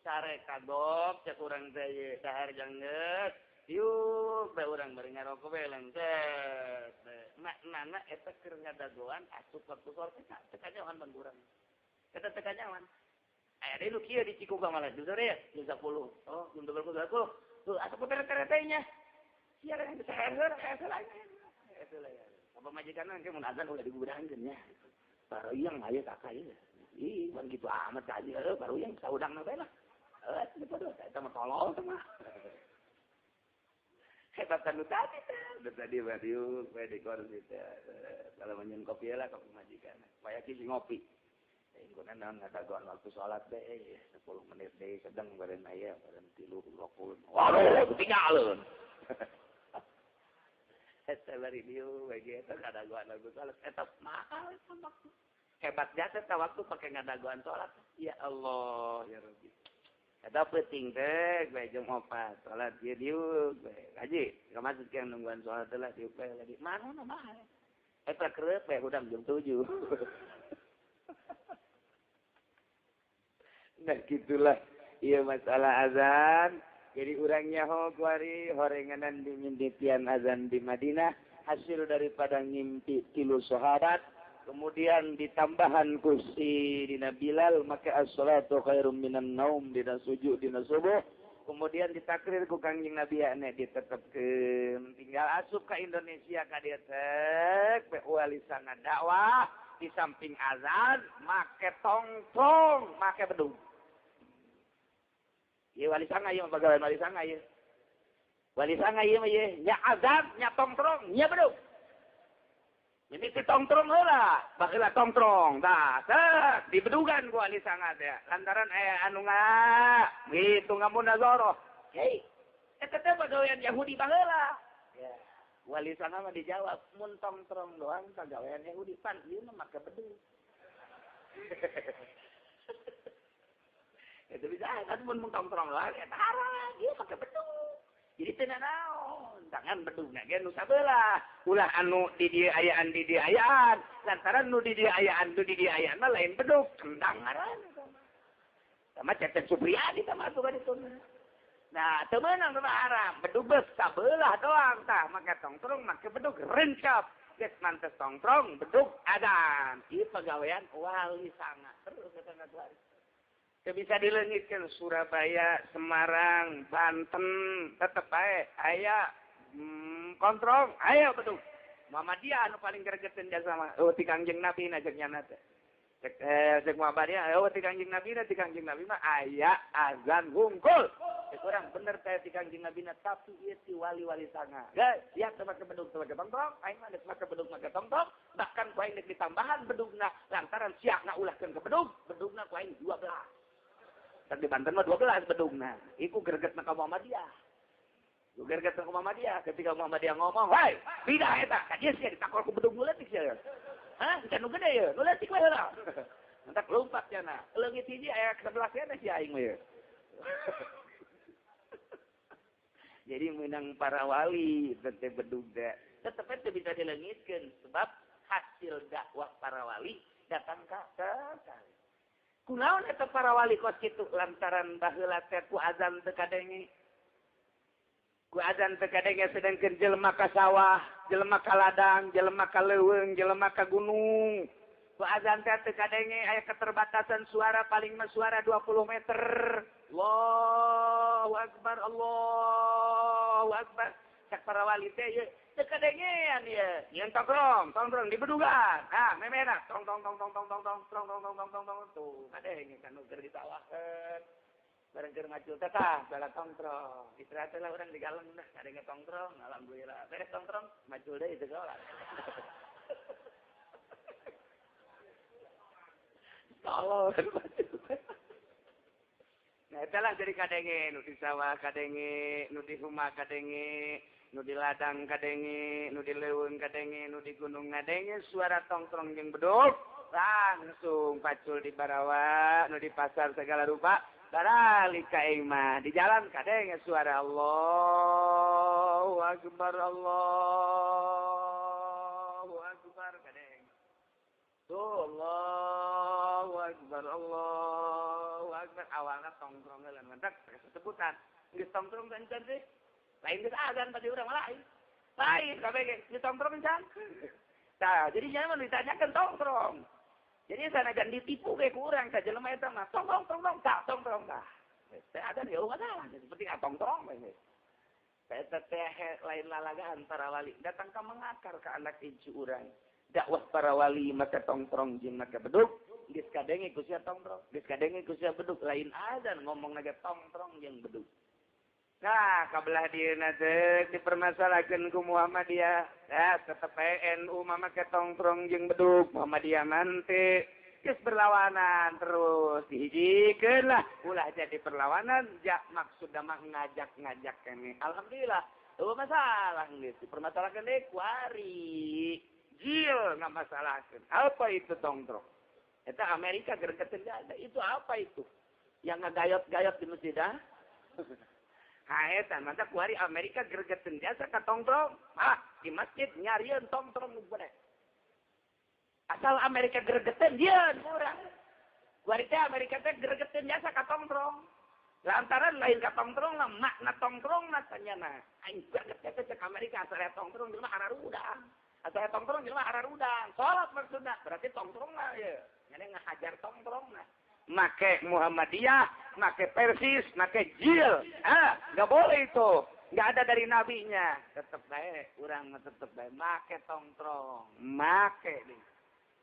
Sare kagok cek urang teh dahar janggeus. Yuk, bae urang bari ngarokok bae lengket. Maknana eta keur ngadagoan asup waktu sholat teu kanyahoan ban urang. Eta teu kanyahoan. Aya deui nu kieu di Cikupa malah jam sore ya, jam 10. Oh, jam 10. Tuh asup tere-tere nya. Sia kan bisa heula heula. Apa majikan engke mun azan ulah digudahankeun nya. Baru yang aya kakak ieu. Ih, ban kitu amat ka aja heuh baru yang saudangna bae lah. Heuh, teu podo eta mah tolol teh mah. Hebat nu tadi teh. Nu tadi mah diuk we di kursi teh. Kalau menyen kopi lah kopi majikan. Supaya kisi ngopi. Engkona naon ngadagoan waktu salat teh 10 menit deui sedang baren aya baren 3 20. Waduh, ketinggalan. Eta bari diuk we ge eta ngadagoan waktu salat eta mahal eta waktu. Hebat jasa eta waktu pake ngadagoan salat. Ya Allah, ya Rabbi. Eta penting teh bae jam 4 salat ieu diuk bae. Haji, ka masjid yang nungguan salat teh lah diuk bae lagi. Mana mahal. Eta kerep bae hudang jam 7. Nah gitulah iya masalah azan. Jadi urangnya ho kuari horenganan diminditian azan di Madinah hasil daripada ngimpi tilu sahabat kemudian ditambahan kursi dina Bilal maka as-salatu khairum minan naum dina sujud dina subuh kemudian ditakrir ku Kangjeng Nabi ane ditetepkeun tinggal asup ka Indonesia ka dieu teh wali sanga dakwah di samping azan make tongtong make bedug. Ieu wali sanga ieu mah pagawean wali sanga ieu. Wali sanga ieu mah ieu nya azan nya tongtrong nya bedug. Mimiti tongtrong heula, baheula tongtrong tah teh dibedugan ku wali sanga teh lantaran aya anu nga gitu ngamunazarah. Hei, eta teh pagawean Yahudi baheula. Ya, wali sanga mah dijawab mun tongtrong doang pagawean Yahudi pan ieu mah make bedug. Itu bisa kan mun tongtrong doang eta haram ieu make bedug. Jadi teu nanaon, tangan bedugna ge nu sabelah. Ulah anu di dieu ayaan di dieu ayaan, lantaran nu di dieu ayaan nu di dieu ayaan mah lain bedug, kendang ngaran eta mah. Sama Cecep Supriyadi tah masuk ka ditu. Nah, teu meunang mah haram, bedug geus sabelah doang tah, make tongtrong make bedug rencap. Geus mantes tongtrong bedug adan. Ieu pagawean wali sanga terus eta ngatuari. Bisa dileungitkeun Surabaya, Semarang, Banten, tetep bae aya kontrong, aya bedug. Muhammadiyah anu paling gregeteun jasa mah. Eueuh ti Kangjeng Nabi na ceuk nyana teh. Cek Muhammadiyah eueuh ti Kangjeng Nabi na ti Kangjeng Nabi mah aya azan hungkul. Cek urang bener teh ti Kangjeng Nabi na tapi ieu ti wali-wali sanga. Geus, sia teu make bedug teu make tongtong, aing mah geus make bedug make tongtong, bahkan ku aing deuk ditambahan bedugna lantaran siakna ulahkeun ke bedug, bedugna ku aing 12. Di Banten mah 12 bedugna. Iku gregetna ka Muhammadiyah. Iku gregetna ka Muhammadiyah. Ketika Muhammadiyah ngomong, "Hei, bidah eta." Ka dieu sia ditakol ku bedug nu leutik sia. Hah, can nu gede ye, nu leutik we heula. Entak lompat cenah. Leungit hiji aya 11 keneh sia aing mah ye. Jadi meunang para wali teh bedug teh. Tetep teh bisa dileungitkeun sebab hasil dakwah para wali datang ka kali. Kunaon eta para wali kos kitu lantaran baheula teh ku azan teu kadenge. Ku azan teu kadenge sedangkeun jelema ka sawah, jelema ka ladang, jelema ka leuweung, jelema ka gunung. Ku azan teh teu kadenge aya keterbatasan suara paling mah suara 20 meter. Allahu akbar, Allahu akbar. Cak para wali teh ieu teu kadengean ieu. Nyeun tongkrong, tongkrong di bedugan. Ah, memena tong tong tong tong tong tong tong tong tong tong tong tong tuh kadenge kan nu keur ditawakeun. Bareng keur ngacul teh tah bala tongkrong. Istirahat lah urang di galeng dah kadenge tongkrong, alhamdulillah. Beres tongkrong, macul deui teu salat. Tolol macul. Nah, itulah jadi kadenge nu di sawah kadenge, nu di rumah kadenge, nu di ladang kadenge, nu di leuweung kadenge, nu di gunung ngadenge suara tongtrong jeung bedug langsung pacul di barawa, nu di pasar segala rupa baralik ka imah di jalan kadenge suara Allahu akbar Allahu akbar kadenge. Tuh Allahu akbar Allahu akbar awalna tongtrong heula mentak sebutan geus tongtrong kan teh. Lain geus azan pasti urang lain. Lain kabeh ge ditongkrong can. Tah, jadi jangan ditanyakeun tongkrong. Jadi sanajan ditipu ge ku urang ka jelema eta mah tongkrong tongkrong tah tongkrong tah. Teh azan ya masalah, penting tongkrong we. Eta teh lain lalagaan para wali datang ka mengakar ka anak incu urang. Dakwah para wali maka tongkrong jeung maka beduk, geus kadenge ku sia tongkrong, geus kadenge ku sia beduk, lain azan ngomong naga tongkrong jeung beduk. Nah, kabelah dieuna teh dipermasalahkeun ku Muhammadiyah. Nah, tetep NU mah make tongkrong jeung beduk, Muhammadiyah mante geus berlawanan terus dihijikeun lah, ulah jadi perlawanan, jak maksudna mah ngajak-ngajak kene. Alhamdulillah, eueuh masalah geus dipermasalahkeun deui kuari. Jil nggak masalahkeun. Apa itu tongkrong? Eta Amerika gregeteun ada. Itu apa itu? Yang ngagayot-gayot di masjid ah? Haeta mantap kuari Amerika gregeteun jasa ka tongtrong. Ah, di masjid nyarieun tongtrong nu gede. Asal Amerika gregeteun dieun urang. Kuari teh Amerika teh gregeteun jasa ka tongtrong. Lantaran lain ka tongtrong lah makna tongtrong na tanyana. Aing greget teh cek Amerika asal tongtrong jelema hararudang. Asal tongtrong jelema hararudang. Salat maksudna berarti tongtrong lah ye. Nyane ngahajar tongtrong lah. Make Muhammadiyah, make Persis, make Jil. Ah, nggak boleh itu. Nggak ada dari nabinya. Tetep baik, urang mah tetep baik. Make tongtrong, make nih.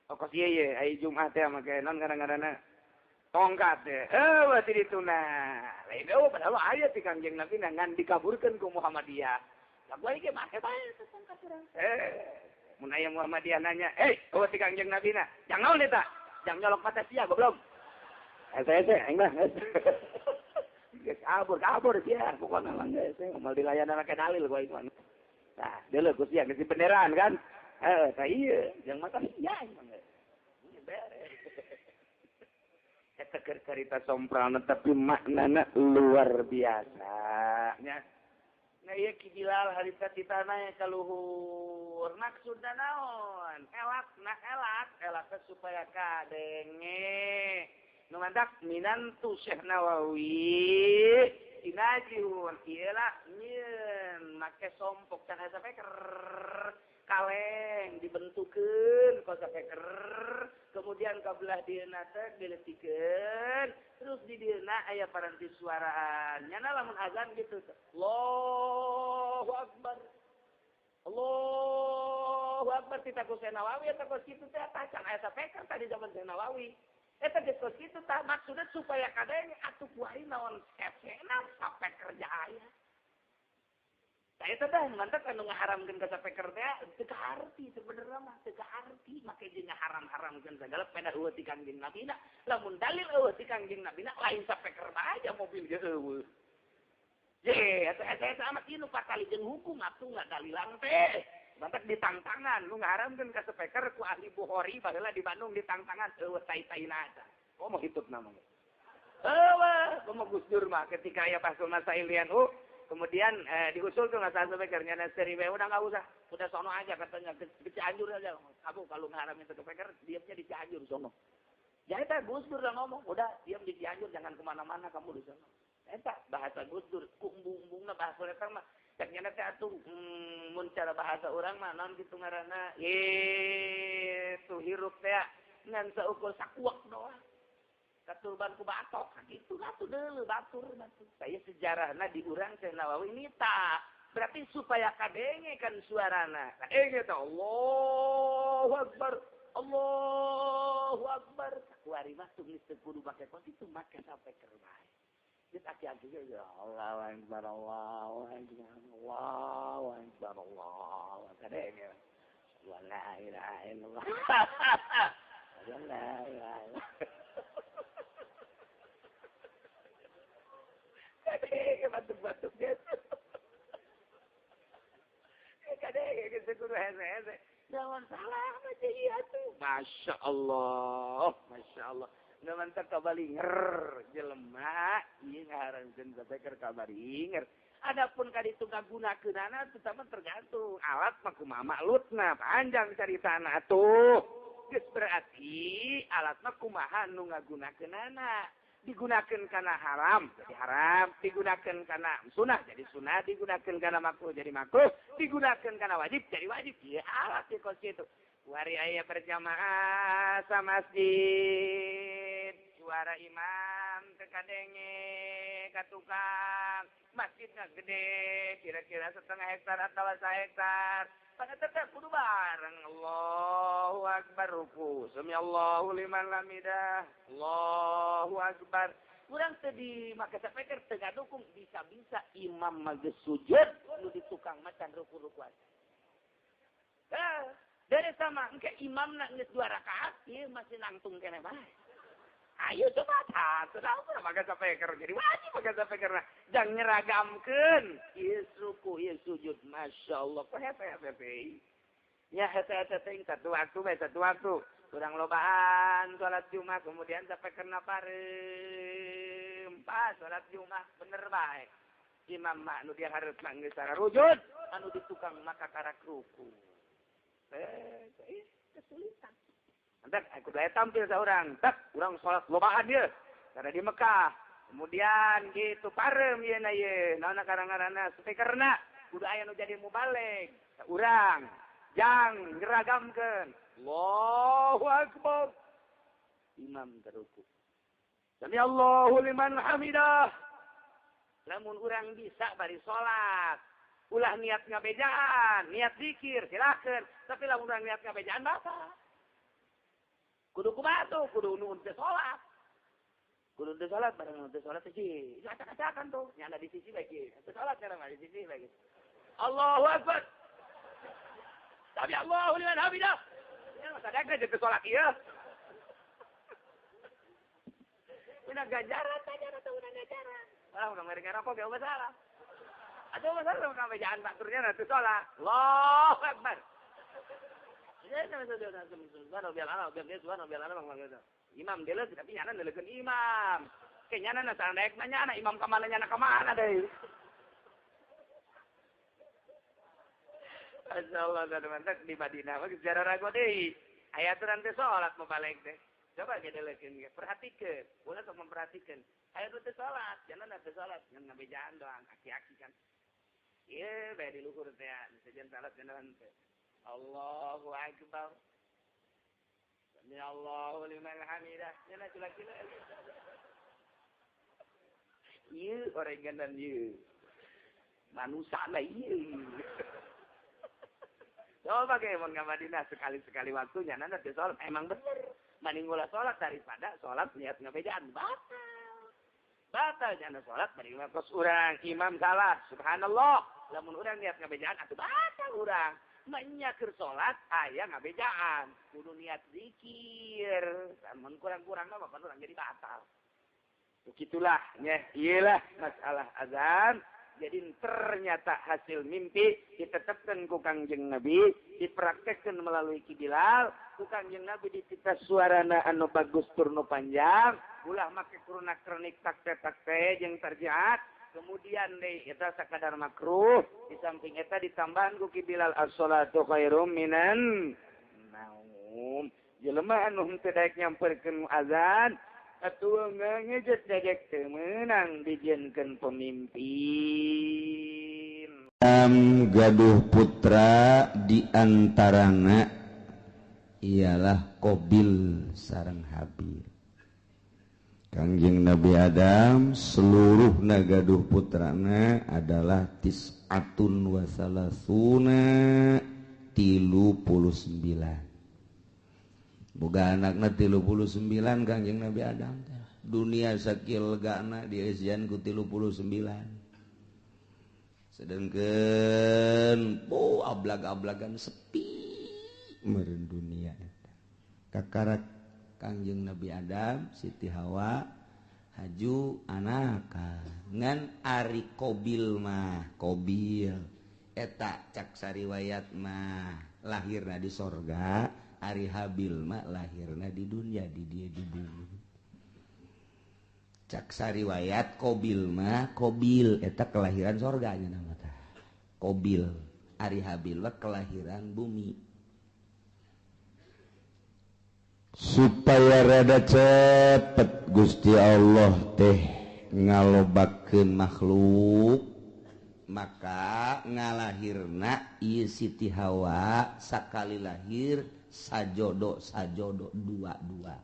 Oh, kos ieu ye, ai Jumat teh make non kadang-kadang tongkat teh. Heuh, berarti dituna. Lain eueuh padahal aya ti Kangjeng Nabi ngan dikaburkeun ku Muhammadiyah. Lah gua ge make bae tongkat urang. Mun aya Muhammadiyah nanya, "Eh, eueuh ti Kangjeng Nabi na?" Jangan naon eta? Jangan nyolok mata sia goblok. Saya aing mah geus kabur sia pokona mah geus moal dilayanan make dalil gua ieu mah. Tah, deuleu ku sia geus benderaan kan? Heuh, tah ieu jeung mata sia aing mah geus. Beres. Eta keur carita sompralna tapi maknana luar biasa nya. Nah ieu Ki Bilal harita titana ka luhur. Maksudna naon? Elakna elak, elakna supaya kadenge. Nu mantak minantu Syekh Nawawi tinajihun ieu lah nyieun make sompok can aya sapeker kaleng dibentukeun ku sapeker kemudian ka belah dieuna teh diletikeun terus di dieuna aya paranti suaraan nyana lamun azan gitu Allahu Akbar Allahu Akbar tita ku Syekh Nawawi eta kos kitu teh can aya sapeker tadi zaman Syekh Nawawi. Eta geus kos kitu tah maksudna supaya kadenge atuh kuari naon hesena sapeker aya. Tah eta teh mantap anu ngaharamkeun ka sapeker teh teu kaharti sebenarnya mah teu kaharti make jeung ngaharam-haramkeun sagala peda eueuh ti Kangjeng Nabi na. Lamun dalil eueuh ti Kangjeng Nabi na lain sapeker mah aja mobil ge eueuh. Ye, eta eta amat ieu nu patali jeung hukum atuh ngadalilan teh. Mantak ditangtangan, lu ngaharamkeun ka speaker ku ahli Bukhari baheula di Bandung ditangtangan eueuh tai-taina eta. Komo hitut namanya. Eueuh, komo Gus Dur mah ketika aya Fathul Masail NU, kemudian diusul tuh masalah speaker nya seri we udah enggak usah, udah sono aja katanya ke Cianjur aja. Kamu kalau ngaharamin ke speaker diamnya di Cianjur sono. Jadi teh Gus Dur udah ngomong, udah diam di Cianjur jangan kemana-mana kamu di sono. Eta bahasa Gus Dur ku embung-embungna bahasa eta mah cek nyana teh atuh mun cara bahasa urang mah naon kitu ngaranna tuh hirup teh ngan saukur sakuak doang katurban ku batok kitu atuh deuleu batur batur saya sejarahna di urang Syekh Nawawi nita berarti supaya kadenge kan suarana kadenge teh Allahu Akbar Allahu Akbar kuari mah teu geus teu kudu make kos itu make sapeker bae. Aki-aki ya Allahu Akbar Allahu Akbar Allahu Akbar Allahu Akbar la ilaha illallah la ilaha illallah kadenge batuk-batuk gitu kadenge geus kudu hese-hese jangan salah aja ieu tuh Masya Allah Masya Allah mantap kabalinger jelema ieu ngaharamkeun sapeker kabalinger. Adapun ka ditu ngagunakeunana tetep tergantung alat mah kumaha maklutna panjang caritana atuh. Geus berarti alat mah kumaha nu ngagunakeunana. Digunakan karena haram jadi haram, digunakan karena sunah jadi sunah, digunakan karena makruh jadi makruh, digunakan karena wajib jadi wajib. Ya alat di kos itu. Wari aya berjamaah sa masjid, suara imam teu kadenge ka tukang, masjidnya gede kira-kira setengah hektar atau sahektar. Pada tetap kudu bareng. Allahu akbar ruku. Sami Allahu liman hamidah. Allahu akbar. Kurang teu di make speaker teu ngadukung bisa-bisa imam mah geus sujud nu di tukang macan ruku-rukuan. Dari sama engke imamna geus 2 rakaat ieu masih nangtung keneh bae. Ayo coba tah, sudah make speaker jadi wajib make speaker nah. Jang nyeragamkeun ieu ruku ieu sujud masyaallah kok hese-hese. Ya hese-hese teh satu waktu bae satu waktu. Kurang lobaan salat Jumat kemudian sampai kena parem. Pas salat Jumat bener bae. Imam mah nu dia hareup mah geus sararujud anu di tukang maka karak ruku. Kesulitan. Entak aku daya tampil seorang, tak urang salat lobaan dia karena di Mekah. Kemudian gitu parem ieu na ieu, naon karang-karana speakerna kudu aya nu jadi mubalig. Urang jang nyeragamkeun. Allahu akbar. Imam teruku. Sami Allahu liman hamidah. Lamun urang bisa bari salat, ulah niat ngabejaan, niat zikir silakeun, tapi lamun urang niat ngabejaan batal. Kudu kumaha tuh, kudu nuhun teu salat. Kudu teu salat bareng teu salat teh sih. Acak-acakan tuh, nyana di sisi bae kieu. Teu salat nyana mah di sisi bae. Allahu akbar. Sami Allahu liman hamidah. Ya sadaka jeung teu salat ieu. Udah ganjaran tanya atau udah ganjaran. Malah udah ngeri ngerokok gak masalah. Atau masalah udah ngabejaan baturnya nanti salat. Allahu akbar. Imam dele tapi nyana delekeun imam. Ke nyana na daek na nyana imam ka mana nyana ka mana deui. Masyaallah teman-teman di Madinah mah sejarah rago deui. Aya aturan teh salat mubalig teh. Coba ge delekeun ge, perhatikeun. Ulah sok memperhatikeun. Aya teh salat, nyana teh salat ngan ngabejaan doang aki-aki kan. Ieu bae di luhur teh sejen salat nyana teh. Allahu akbar. Sami Allahu liman hamidah. Nyana culak-culak. Ieu orenganan ieu. Manusa na ieu. Coba ge mun ka Madinah sekali-sekali waktu nyana teh salat emang bener. Mending ulah salat daripada salat niat ngabejaan batal. Batal nyana salat mending kos urang imam salah. Subhanallah. Lamun urang niat ngabejaan atuh batal urang. Menyakur salat aya ngabejaan kudu niat zikir lamun kurang-kurang mah bapak urang jadi batal. Begitulah nya iyalah masalah azan. Jadi ternyata hasil mimpi ditetapkan ku Kangjeng Nabi, dipraktekkan melalui Ki Bilal, ku Kangjeng Nabi ditita suarana anu bagus turnu panjang, ulah make kuruna kronik takte-takte jeung tarjiat. Kemudian deh eta sakadar makruh, di samping eta ditambahan ku Ki Bilal as-salatu khairum minan naum. Jelema anu henteu daek nyamperkeun azan atuh ngejet degek teu meunang dijieunkeun pemimpin. Gaduh putra di antarana ialah Qabil sareng Habil. Kangjeng Nabi Adam seluruh nagaduh putrana adalah tis'atun wa salasuna 39. Boga anakna 39 Kangjeng Nabi Adam teh. Dunia sakil legana dieusian ku 39. Sedangkan ablag-ablagan sepi meureun dunia eta. Kakarak Kangjeng Nabi Adam, Siti Hawa haju anaka ngan ari Qabil mah Qabil eta cak sariwayat mah lahirna di sorga, ari Habil mah lahirna di dunia di dia di bumi. Cak sariwayat Qabil mah Qabil eta kelahiran sorga nya nama tah Qabil, ari Habil mah kelahiran bumi. Supaya rada cepet Gusti Allah teh ngalobakeun makhluk, maka ngalahirna ieu Siti Hawa sakali lahir sajodo sajodo dua-dua,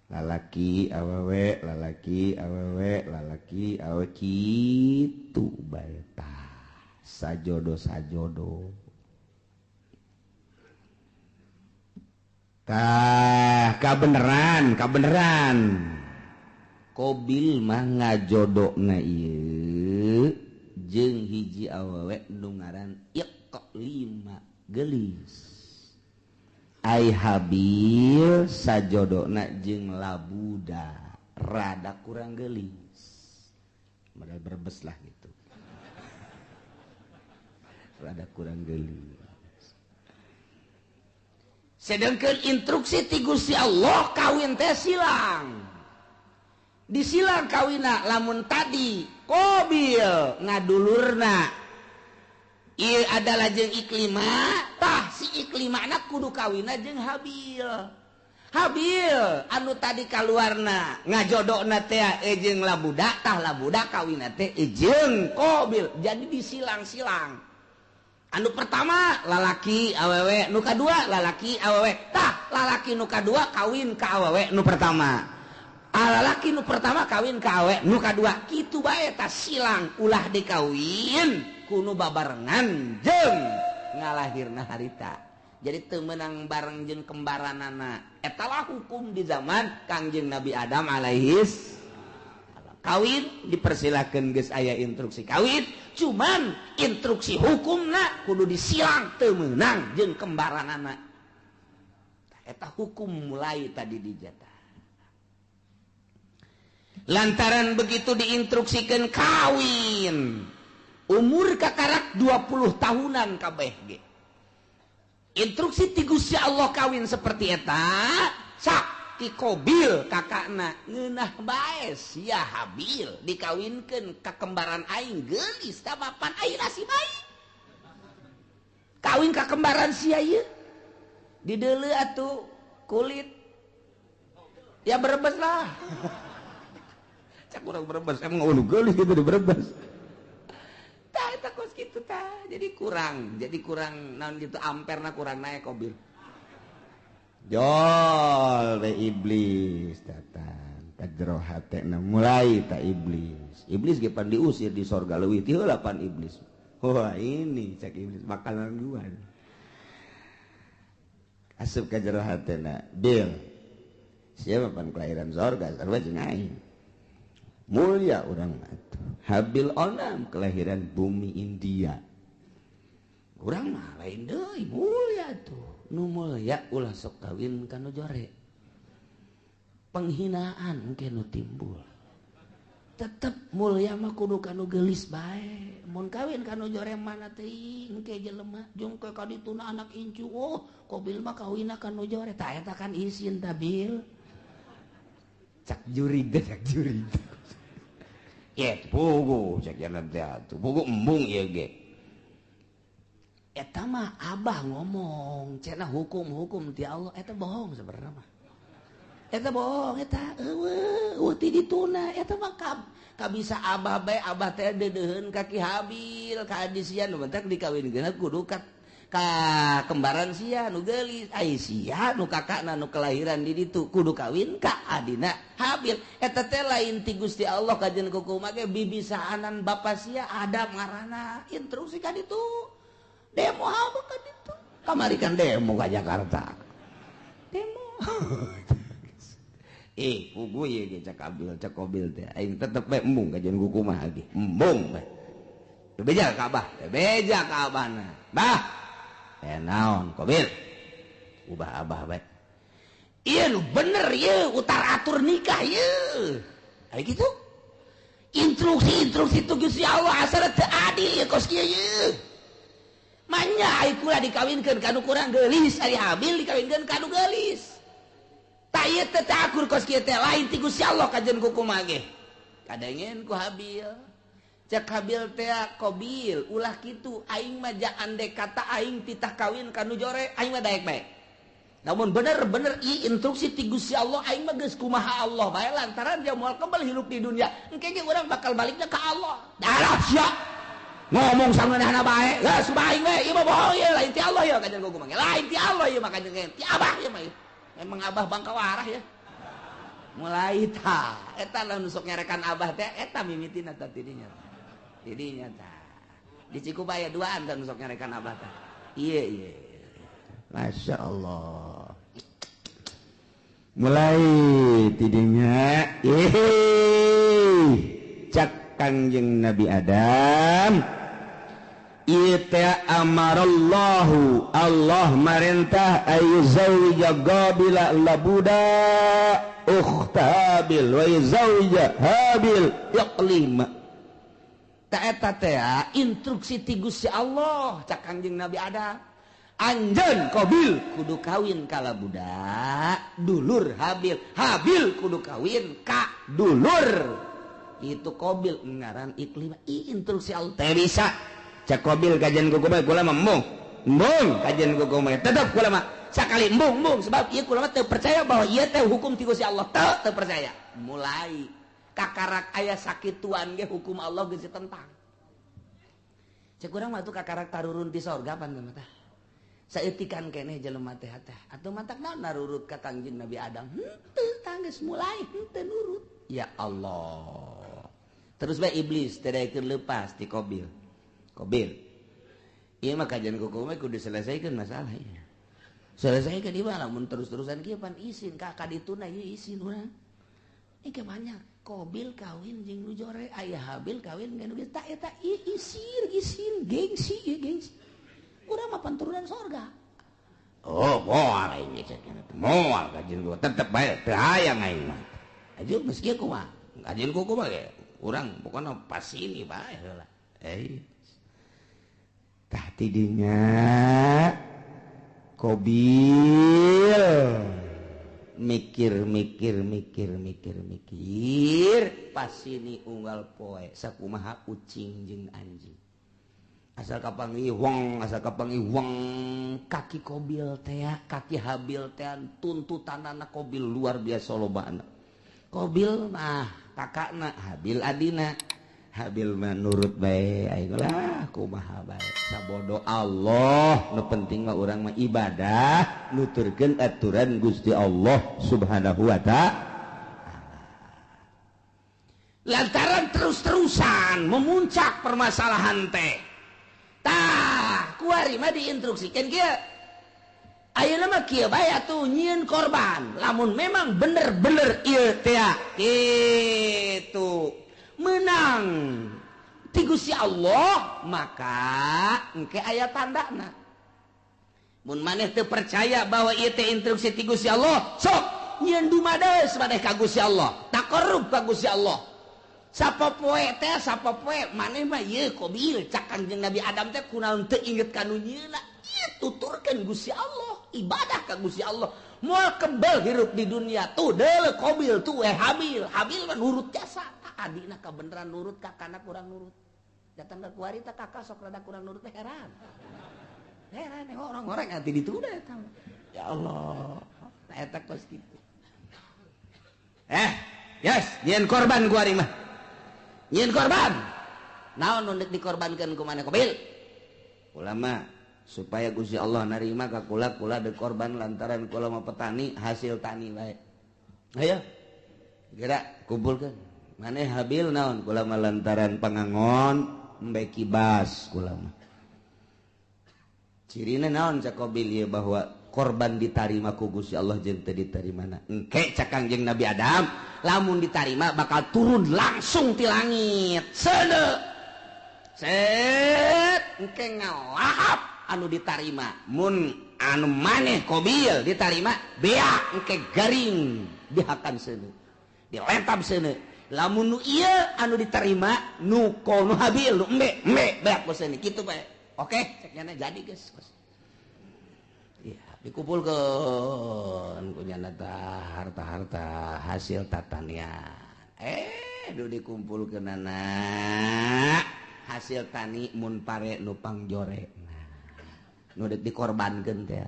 lalaki awewe, lalaki awewe, lalaki awewe, kitu bae tah sajodo sajodo. Tah kabeneran kabeneran Kobil mah ngajodona ieu jeung hiji awewe nu ngaran Iqlima geulis. Ai Habil sajodona jeung Labuda rada kurang geulis. Modal berbes lah gitu. Rada kurang geulis. Sedangkan instruksi ti Gusti Allah kawin teh silang. Disilang kawina lamun tadi Kobil ngadulurna ieu adalah jeung Iklima, tah si Iklimana kudu kawina jeung Habil. Habil anu tadi kaluarna ngajodokna teh jeung Labuda, tah Labuda kawina teh jeung Kobil. Jadi disilang-silang. Anu pertama lalaki awewe, nu kadua lalaki awewe, tah lalaki nu kadua kawin ka awewe nu pertama, lalaki nu pertama kawin ka awewe nu kadua, kitu bae tah silang ulah dikawin kuno babarengan jeung ngalahirna harita. Jadi teu meunang bareng jeung kembaranana. Eta lah hukum di zaman Kangjeng Nabi Adam alaihis. Kawin dipersilakan geus aya instruksi kawin, cuman instruksi hukumna kudu disilang teu meunang jeung kembaranana. Eta hukum mulai tadi dijatah. Lantaran begitu diinstruksikan kawin, umur kakarak 20 tahunan kabeh ge. Instruksi ti Gusti Allah kawin seperti eta, sak ti Kobil kakakna ngeunah bae sia Habil dikawinkeun ka kembaran aing geulis tah mapan aing nasib aing. Kawin ka kembaran sia ieu dideuleu atuh kulit ya berebes lah. Cak urang berebes emang ulu geulis gitu di berebes. Tah eta kos kitu tah jadi kurang naon gitu amperna kurang naik Kobil. Jol we iblis datang ka jero hatena mulai ta iblis. Iblis ge pan diusir di sorga leuwih ti heula pan iblis. Wah ini cek iblis makanan gua. Asup ka jero hatena, Bil. Siapa pan kelahiran sorga sarua jeung aing. Mulia urang mah atuh. Habil onam kelahiran bumi India. Urang mah lain deui mulia tuh. Nu mulia ulah sok kawin ka nu jore. Penghinaan engke nu timbul. Tetep mulia mah kudu ka nu geulis bae. Mun kawin ka nu jore mana teuing engke jelema jeung ke ka dituna anak incu. Oh, Kobil mah kawinna ka nu jore. Tah eta kan isin ta Bil. Cak jurig teh cak jurig. Ye pugu cak jalan teh atuh. Pugu embung ieu ge. Eta mah abah ngomong cenah hukum-hukum ti Allah eta bohong sebenarnya mah. Eta bohong eta eueuh ti dituna eta mah kabisa abah bae abah teh deudeuheun ka Ki Habil ka adi sia nu bentak dikawinkeun kudu ka kembaran sia nu geulis ai sia nu kakakna nu kelahiran di ditu kudu kawin ka adina Habil. Eta teh lain ti Gusti Allah kajen kukumaha ge bibisaanan bapa sia Adam ngaranna instruksi ka ditu. Demo apa kan itu? Kamari kan demo ke Jakarta. Demo. Pugu ieu ge cak Abil, cak Kobil teh. Aing tetep bae embung kajian kukumaha ge. Embung bae. Bebeja ka Abah, bebeja ka Abahna. Bah. Naon Kobil? Ubah Abah bae. Ieu nu bener ieu utar atur nikah ieu. Aya kitu. Instruksi-instruksi tu Gusti Allah asal teu adil ieu kos kieu ieu. Manya ai kula dikawinkeun ka nu kurang geulis, ari Habil dikawinkeun ka nu geulis. Tah ieu teh teu akur kos kieu teh lain ti Gusti Allah kajen kukumaha ge. Kadengen ku Habil. Cek Habil teh Kobil ulah kitu aing mah ja andek kata aing titah kawin ka nu jore aing mah daek bae. Namun bener-bener i instruksi ti Gusti Allah aing mah geus kumaha Allah bae lantaran dia moal kembali hidup di dunia. Engke ge urang bakal baliknya ka Allah. Darah sia. Ngomong sangeunahna bae. Geus aing we ieu mah bohong ieu lain ti Allah ieu kajian kumaha. Lain ti Allah ieu mah kajian ti Abah ieu mah. Emang Abah bangka warah ya. Mulai ta eta lah nu sok nyarekan Abah teh eta mimitina tah tidinya. Tidinya tah. Di Cikupa aya duaan tah nu sok nyarekan Abah tah. Ieu ieu. Masya Allah. Mulai tidinya cak Kangjeng Nabi Adam ita amarallahu Allah marentah ayu zawija Qabila labuda ukhta Habil wa yuzawija Habil Iqlima. Ta eta teh instruksi ti Gusti Allah cak Kangjeng Nabi Adam. Anjeun Qabil kudu kawin ka budak dulur Habil, Habil kudu kawin ka dulur itu Qabil ngaran Iklimah. Instruksi Allah teh bisa cak Qabil kajian kuku mah kula mah embung embung kajian kuku mah tetep kula mah sakali embung embung sebab ieu kula mah teu percaya bahwa ieu teh hukum ti Gusti Allah teu teu percaya. Mulai kakarak aya sakituan ge hukum Allah geus ditentang. Cek urang mah tuh kakarak tarurun ti sorga pan mah tah. Saeutikan keneh jelema teh teh atuh matak naon narurut ka Kangjeng Nabi Adam henteu tanggeus mulai henteu nurut. Ya Allah. Terus bae iblis teh daekeun leupas ti Qabil. Qabil ieu mah kajian kuku mah kudu diselesaikan masalah ieu. Selesaikan ieu mah lamun terus-terusan kieu pan isin ka kadituna ieu isin urang. Ieu banyak Qabil kawin jeung nu jore aya Habil kawin jeung nu geus ta eta isin isin gengsi ieu gengsi. Urang mah turunan sorga. Oh, moal aing cek moal kajian gua tetep bae teu hayang aing mah. Aju geus kieu kumaha? Kajian kuku mah ge urang pokona pas ini bae heula. Eh. Tah tidinya Qabil mikir mikir mikir mikir mikir pas ini unggal poe sakumaha ucing jeung anjing. Asal kapanggih wong, asal kapanggih wong kaki Qabil teh, kaki Habil teh tuntutanana Qabil luar biasa lobana. Qabil mah kakakna, Habil adina. Habil mah nurut bae aing lah kumaha bae. Sabodo Allah, nu penting mah urang mah ibadah, nuturkeun aturan Gusti Allah Subhanahu wa ta'ala. Lantaran terus-terusan memuncak permasalahan teh. Tah, kuari mah diinstruksikan kieu. Ayeuna mah kieu bae atuh nyieun korban. Lamun memang bener-bener ieu teh kitu menang ti Gusti Allah, maka engke aya tandana. Mun maneh teu percaya bahwa ieu teh instruksi ti Gusti Allah, sok nyieun dumades maneh ka Gusti Allah, taqarrub ka Gusti Allah. Sapopoe teh sapopoe maneh mah ieu Qabil cak Kangjeng Nabi Adam teh kunaon teu inget ka nu nyieuna. Ieu tuturkeun Gusti Allah, ibadah ka Gusti Allah. Moal kebel hirup di dunia tuh deuleu Qabil tuh Habil. Habil mah nurut jasa. Adina kabeneran nurut kakana kurang nurut. Datang ke kuari teh kakak sok rada kurang nurut teh heran. Heran orang-orang nanti ditunda eta. Ya Allah. Nah eta kos kitu. Yes, nyieun korban kuari mah. Nyieun korban. Naon nu deuk dikorbankeun ku maneh Qabil? Ulama supaya Gusti Allah narima ka kula kula deuk korban lantaran kula mah petani hasil tani bae. Ayo. Gerak kumpulkeun. Maneh Habil naon kula mah lantaran pangangon embe kibas kula mah. Cirina naon cak Qabil ieu bahwa korban ditarima ku Gusti Allah jeung teu ditarimana. Engke cak Kangjeng Nabi Adam lamun ditarima bakal turun langsung ti langit. Seuneu. Set engke ngalahap anu ditarima. Mun anu maneh Qabil ditarima beak engke garing dihakan seuneu. Diletap seuneu. Lamun nu ieu anu diterima nu nu Habil nu embe embe beak ku seuneu kitu bae. Oke, cek nyana jadi geus. Iya, dikumpulkeun ku nyana tah harta-harta hasil tatanian. Duh dikumpulkeunana hasil tani mun pare nu pangjore. Nah, nu deuk dikorbankeun teh.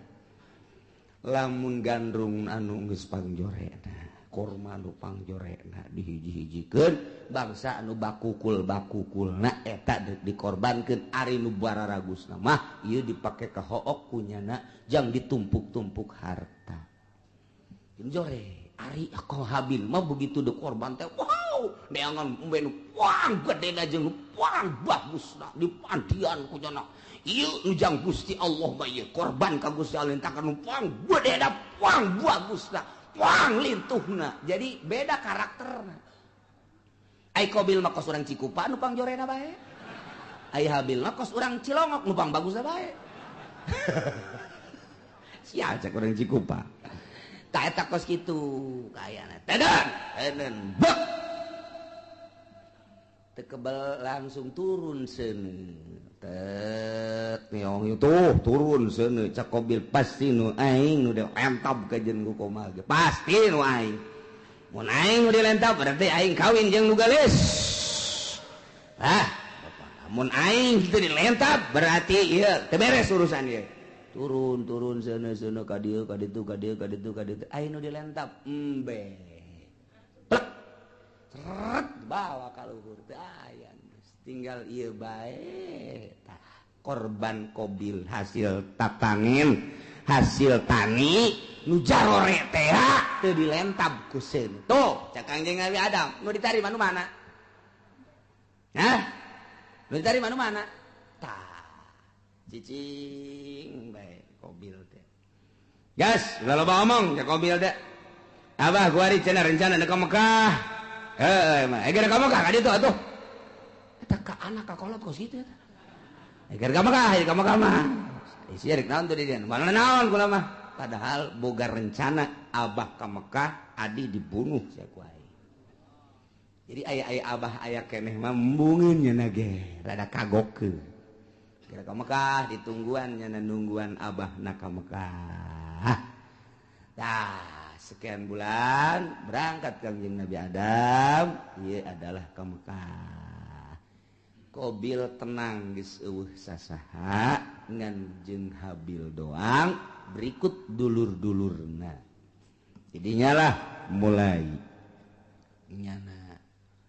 Lamun gandrung anu geus pangjorekna, korma anu pangjorekna dihiji-hijikeun, bangsa anu bakukul-bakukulna eta dikorbankeun. Ari nu bararagusna mah ieu dipake ka hook kunyana jang ditumpuk-tumpuk harta. Jore ari ko Habil mah begitu dikorban teh wow, neangan embe nu pang gedena jeung nu pang bagusna dipandian kunyana. Ieu nu jang Gusti Allah mah ieu korban ka Gusti Allah takan nu pang gedena pang bagusna pang lintuhna. Jadi beda karakterna. Ai Qabil mah kos urang Cikupa nu pangjorena bae. Ai Habil mah kos urang Cilongok nu pang bagusna bae. Sia cek urang Cikupa. Tak eta kos kitu kayana. Teden, teden, bek. Teu kebel langsung turun seuneu. Tet niong tuh turun seuneu cak Qabil pasti nu aing nu dilentab ka jeung ku komal ge. Pasti nu aing. Mun aing nu dilentab berarti aing kawin jeung nu geulis. Ah, mun aing teu dilentab berarti ieu teu beres urusan ieu. Turun turun seuneu seuneu ka dieu ka ditu ka dieu ka ditu ka ditu aing nu dilentab embe. Plek. Seret bawa ka luhur teu aya. Tinggal ieu bae. Tah korban Qabil hasil tatanen, hasil tani nu jarore teh teu dilentab ku seuneu. Tuh cak Kangjeng Nabi Adam nu ditarima nu mana? Hah? Nu ditarima nu mana? Tah cicing bae Qabil teh. Gas, ulah loba omong cak Qabil teh. Abah kuari cenah rencana ka Mekah. Heuh mah, geura ka Mekah ka ditu atuh. Eta ka anak ka kolot kos kitu eta. Geura ka Mekah, ka Mekah mah. Isi rek naon tuh di dieu? Mana naon kula mah. Padahal boga rencana abah ka Mekah, adi dibunuh sia ku aing. Jadi aya-aya abah aya keneh mah embungeun nya ge, rada kagokeun. Geura ka Mekah ditungguan nya nungguan abah na ka Mekah. Tah, sekian bulan berangkat Kangjeng Nabi Adam, ieu adalah ka Mekah. Qabil tenang geus eueuh sasaha ngan jeung Habil doang berikut dulur-dulurna. Jadinya lah mulai nyana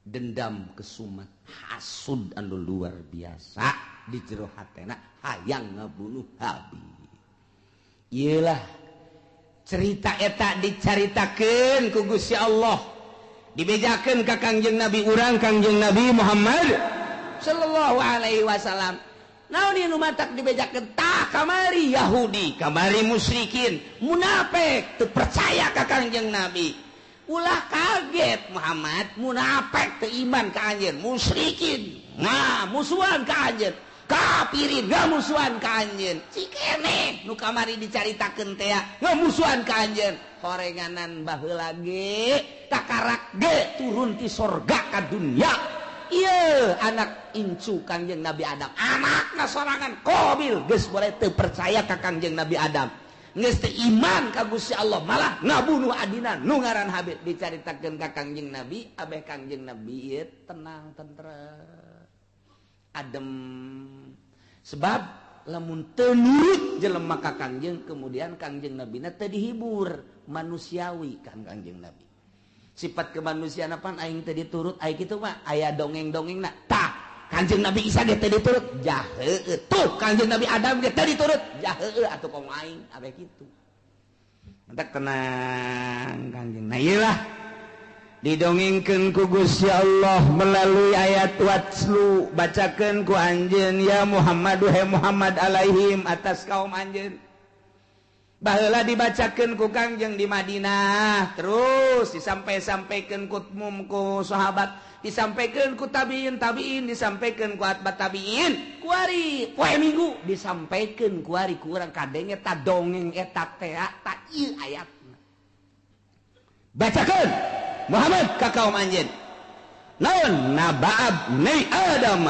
dendam kesumat hasud anu luar biasa di jero hatena hayang ngabunuh Habil. Iyalah cerita eta dicaritakeun ku Gusti Allah, dibejakeun ka Kangjeng Nabi urang Kangjeng Nabi Muhammad sallallahu alaihi wasallam. Naon ieu nu matak dibejakeun? Tah kamari Yahudi, kamari musyrikin, munafik teu percaya ka Kangjeng Nabi. Ulah kaget Muhammad, munafik teu iman ka anjeun, musyrikin nah musuhan ka anjeun, kafirin ngamusuhan ka anjeun. Cikene nu kamari dicaritakeun teh ngamusuhan ka anjeun. Horenganan baheula ge takarak ge turun ti sorga ka dunya. Ieu anak incu Kangjeng Nabi Adam, anakna sorangan Qabil geus boleh teu percaya ka Kangjeng Nabi Adam, geus teu iman ka Gusti Allah, malah ngabunuh adina nu ngaran Habil. Dicaritakeun ka Kangjeng Nabi, abeh Kangjeng Nabi ieu tenang tentrem adem. Sebab lamun teu nurut jelema ka Kangjeng, kemudian Kangjeng Nabina teu dihibur, manusiawi kan Kangjeng Nabi. Sifat kemanusiaan apaan aing teu diturut, aing kitu mah aya dongeng-dongengna. Tah, Kangjeng Nabi Isa ge teu diturut, jaheueuh. Tuh, Kangjeng Nabi Adam ge teu diturut, jaheueuh atuh komo aing abeh kitu. Mantak tenang Kangjeng. Nah ieu lah didongengkeun ku Gusti Allah melalui ayat watslu, bacakeun ku anjeun ya Muhammad, duhai Muhammad alaihim atas kaum anjeun. Baheula dibacakeun ku Kangjeng di Madinah, terus disampai-sampaikeun ku mum ku sahabat, disampaikeun ku tabiin tabiin, disampaikeun ku atba tabiin, kuari poe Minggu disampaikeun kuari ku urang kadenge ta dongeng eta teh ta ieu ayatna. Bacakeun Muhammad ka kaum anjeun. Naon nabaab nei Adam,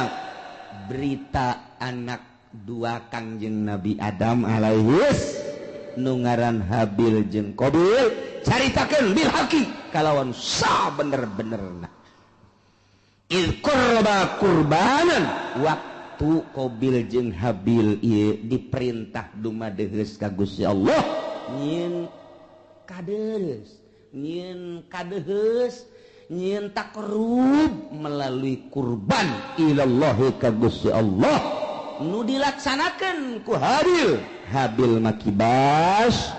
berita anak dua Kangjeng Nabi Adam alaihis nu ngaran Habil jeung Qabil, caritakeun bil haqi kalawan sabener-benerna. Iz qurba qurbanan, waktu Qabil jeung Habil ieu diperintah dumadeheus ka Gusti Allah Nyieun kadeus, nyieun kadeheus, nyieun takrub melalui kurban ilallahi ka Gusti Allah nu dilaksanakeun ku Habil. Habil makibas,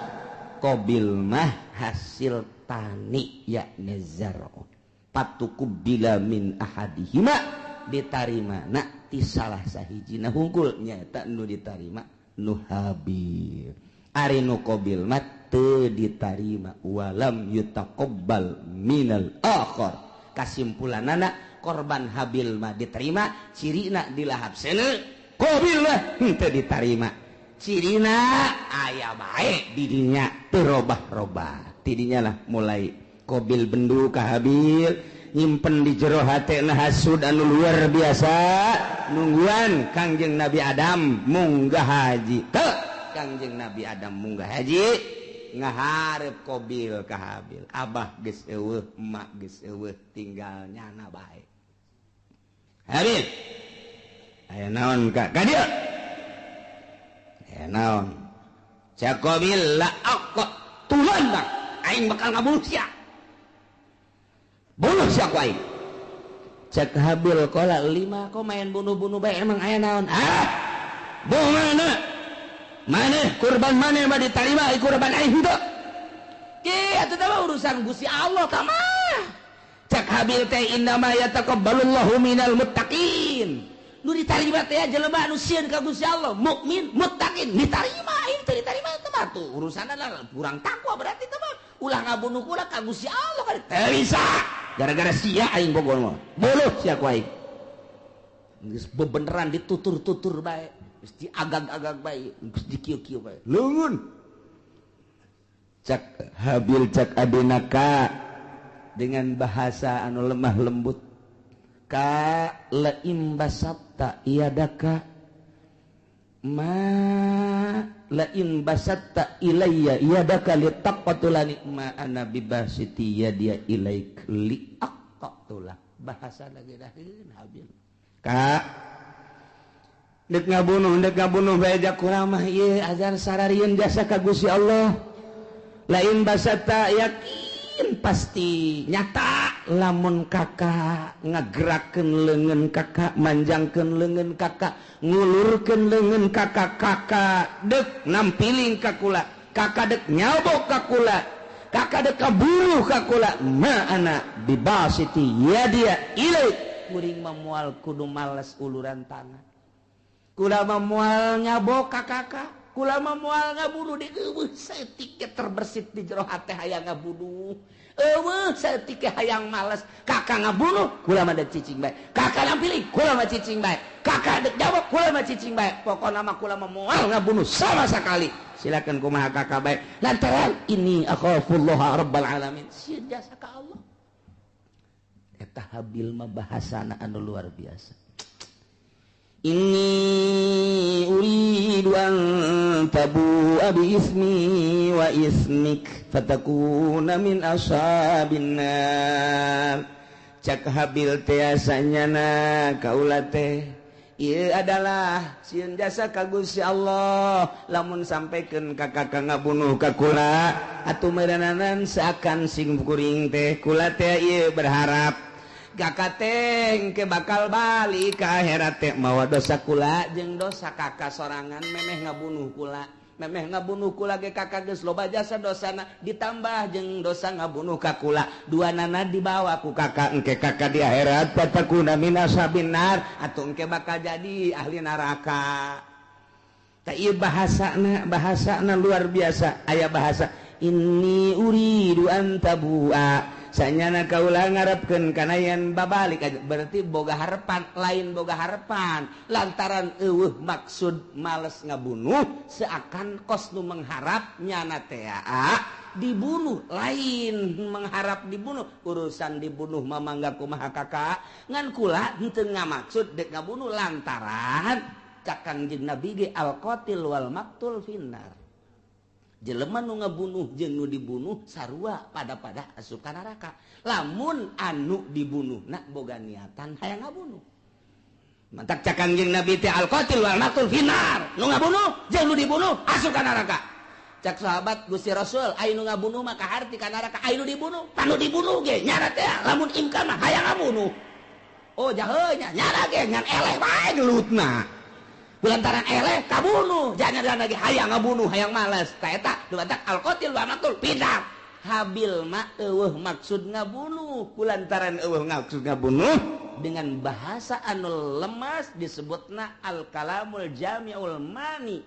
Qabil mah hasil tani yakni zar'un. Patuqubila min ahadihima ditarima na ti salah sahijina hungkul nyaeta nu ditarima nu Habil. Ari nu Qabil mah teu ditarima walam yutaqabbal minal akhar. Kasimpulanana korban Habil mah diterima cirina dilahap seuneu, Qabil mah henteu ditarima cirina aya bae di dinya teu robah-robah. Tidinya lah mulai Qabil bendu ka Habil nyimpen di jero hatena hasud anu luar biasa nungguan Kangjeng Nabi Adam munggah haji. Teu Kangjeng Nabi Adam munggah haji ngaharep Qabil ka Habil. Abah geus eueuh, emak geus eueuh, tinggal nyana bae. Habil aya naon ka ka dieu? Aya naon? Cak Qabil la aqtulan bang, aing bakal ngabunuh sia. Bunuh sia ku aing. Cak Habil qala lima kok main bunuh-bunuh bae emang aya naon? Ah! Mana? Maneh kurban maneh mah ditarima kurban aing henteu. Ki atuh teh urusan Gusti Allah tah mah. Cak Habil teh innama yataqabbalullahu minal muttaqin. Nu ditarima teh jelema anu sieun ka Gusti Allah, mukmin, muttaqin, ditarima aing teh ditarima teh mah tuh urusanna kurang takwa berarti teh mah. Ulah ngabunuh kula ka Gusti Allah kan teu bisa. Gara-gara sia aing bogor mah. Bunuh sia ku aing. Geus bebeneran ditutur-tutur bae, geus diagag-agag bae, geus dikieu-kieu bae. Leungeun. Cak Habil cak adina ka dengan bahasa anu lemah lembut. Ka laim basatta iadaka ma lain basatta ilayya iadaka litaqatulani ma ana bibasiti yadia ilaik liaqtula. Bahasa lagi daheun Habil. Ka dek ngabunuh bae jak kurang mah ieu azan sararieun jasa ka Gusti Allah. Lain basatta yakin pasti nyata lamun kakak ngagerakeun leungeun kakak, manjangkeun leungeun kakak, ngulurkeun leungeun kakak, kakak dek nampiling ka kula, kakak dek nyabok ka kula, kakak dek kaburuh ka kula, ma ana bibasiti yadia ilaik. Kuring mah moal kudu males uluran tangan, kula mah moal nyabok ka kakak, kula mah moal ngabunuh di eueuh saeutik ge terbersit di jero hate hayang ngabunuh. Eueuh saeutik ge hayang males, kakak ngabunuh kula mah dek cicing bae, kakak nampiling kula mah cicing bae, kakak dek jawab kula mah cicing bae, pokona mah kula mah moal ngabunuh sama sekali. Silakan kumaha kakak bae lantaran ini akhafullaha rabbal alamin, sieun jasa ka Allah. Eta Habil mah bahasana anu luar biasa. Inni uridu an tabu'a bi ismi wa ismik fatakuna min ashabin nar. Cak Habil teh asanyana kaula teh ieu adalah sieun jasa ka Gusti Allah lamun sampaikan ka kakak ngabunuh ka kula atuh meureunanan seakan sing kuring teh kula teh ieu berharap kakak teh ke bakal balik ke akhirat teh mawa dosa kula jeung dosa kakak sorangan memeh ngabunuh kula, memeh ngabunuh kula ge kakak geus loba jasa dosana ditambah jeung dosa ngabunuh ka kula, dua nana dibawa ku kakak engke kakak di akhirat fatakuna min ashabin nar atuh engke bakal jadi ahli neraka. Tah ieu bahasana, bahasana luar biasa. Aya bahasa inni uridu an tabua sanyana kaula ngarepkeun kana yen babalik aja, berarti boga harapan, lain boga harapan lantaran eueuh maksud males ngabunuh seakan kos nu mengharap nyana teh dibunuh, lain mengharap dibunuh, urusan dibunuh mah mangga kumaha kakak ngan kula henteu ngamaksud dek ngabunuh lantaran cak Kangjeng Nabi ge al qatil wal maqtul finnar. Jelema nu ngabunuh jeung nu dibunuh sarua pada-pada asup ka neraka. Lamun anu dibunuhna boga niatan hayang ngabunuh. Mantak cak Kangjeng Nabi teh al qatil wal maqtul finnar. Nu ngabunuh jeung nu dibunuh asup ka neraka. Cak sahabat Gusti Rasul aya nu ngabunuh mah kaharti ka neraka, aya nu dibunuh panu dibunuh ge nyana teh lamun imkan mah hayang ngabunuh. Oh jahe nya nyana ge ngan eleh bae gelutna. Kulantaran eleh kabunuh, jangan lagi hayang ngabunuh, hayang malas. Ta eta dubatak al-qatil wa maqtul pindah. Habil mah eueuh maksud ngabunuh, kulantaran eueuh maksud ngabunuh dengan bahasa anu lemas disebutna al-kalamul jami'ul mani.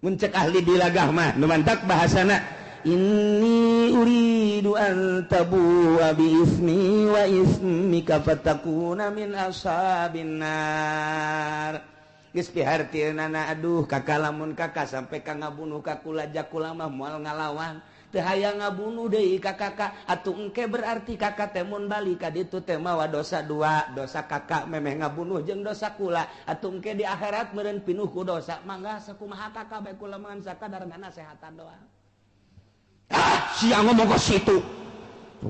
Mun cek ahli bilagah mah nu mantak bahasana inni uridu an tabu'a bi ismi wa ismika fatakuna min ashabin nar. Geus pihartieunana aduh kakak lamun kakak sampai ka ngabunuh ka kula jakula mah moal ngalawan. Teu hayang ngabunuh deui ka kakak atuh engke berarti kakak teh mun balik ka ditu teh mawa dosa dua, dosa kakak memeh ngabunuh jeung dosa kula atuh engke di akhirat meureun pinuh ku dosa. Mangga sakumaha kakak bae kula mah sakadar nasehatan doang. Ah sia ngomong ka situ.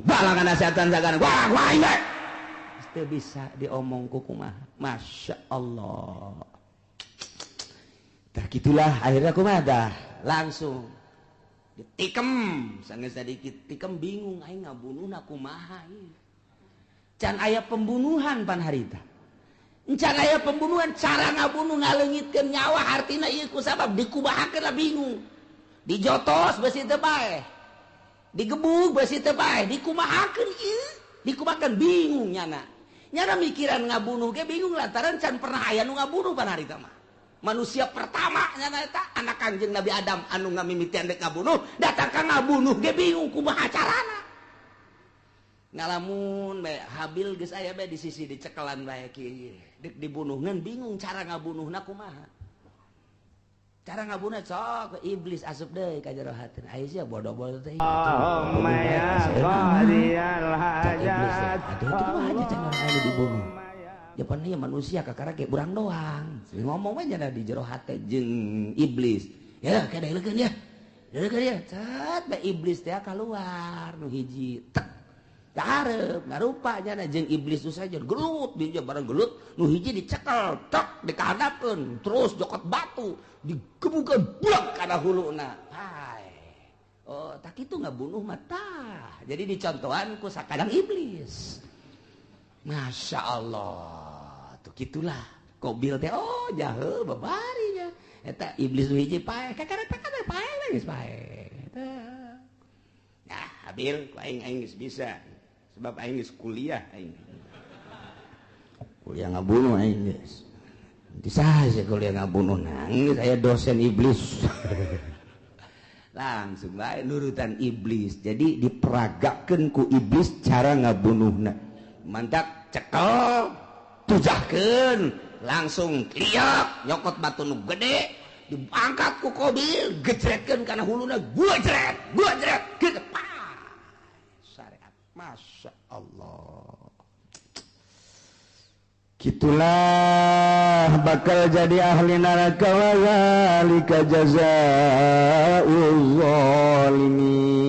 Balangan nasehatan sagana wah wah bae. Teu bisa diomong ku kumaha. Masya Allah. Tah gitulah akhirnya kumaha dah langsung ditikem sanggeus sadikit tikem bingung aing ngabunuhna kumaha ieu. Can aya pembunuhan pan harita. Can aya pembunuhan cara ngabunuh ngaleungitkeun nyawa artina ieu ku sabab dikubahakeun lah bingung. Dijotos beusi teu bae. Digebug beusi teu bae, dikumahakeun ieu, dikumahakeun bingung nyana. Nyana mikiran ngabunuh ge bingung lantaran can pernah aya nu ngabunuh pan harita mah. Manusia pertama nyana eta anak Kangjeng Nabi Adam anu ngamimitian dek ngabunuh, datang ka ngabunuh ge bingung kumaha carana. Ngalamun bae Habil geus aya bae di sisi dicekelan bae kieu. Dek dibunuh ngan bingung cara ngabunuhna kumaha. Cara ngabunuhna sok iblis asup deui ka jero hatina. Aya sia bodoh-bodoh teh. Allahumma ya qadiyal hajat. Aduh itu kumaha cara anu dibunuh. Japan ieu manusia kakara ge urang doang. Ngomong we nya di jero hate jeung iblis. Ya kada leukeun ya. Leukeun ya. Cet bae iblis teh kaluar nu hiji. Tek. Karep ngarupa nya jeung iblis tu saja gelut dia bareng gelut nu hiji dicekel tek dikahadapkeun terus jokot batu digebukeun buak kana huluna. Hai. Oh, tak kitu ngabunuh mah tah. Jadi dicontohan ku sakadang iblis. Masya Allah, tuh gitulah. Kobil teh, oh jahe babarinya. Eta iblis nu hiji paeh, kakara takana paeh geus paeh. Nah, Habil, ku aing aing geus bisa. Sebab aing geus kuliah aing. Kuliah ngabunuh aing geus. Nanti saja kuliah ngabunuh nangis aya dosen iblis. Langsung bae nurutan iblis. Jadi diperagakeun ku iblis cara ngabunuhna. Mantak cekel tujahkeun langsung liak nyokot batu nu gede diangkat ku Kobil gejretkeun kana huluna gua jret gitu pa syariat. Masya Allah gitulah bakal jadi ahli neraka wa zalika jazaa'ul zalimin.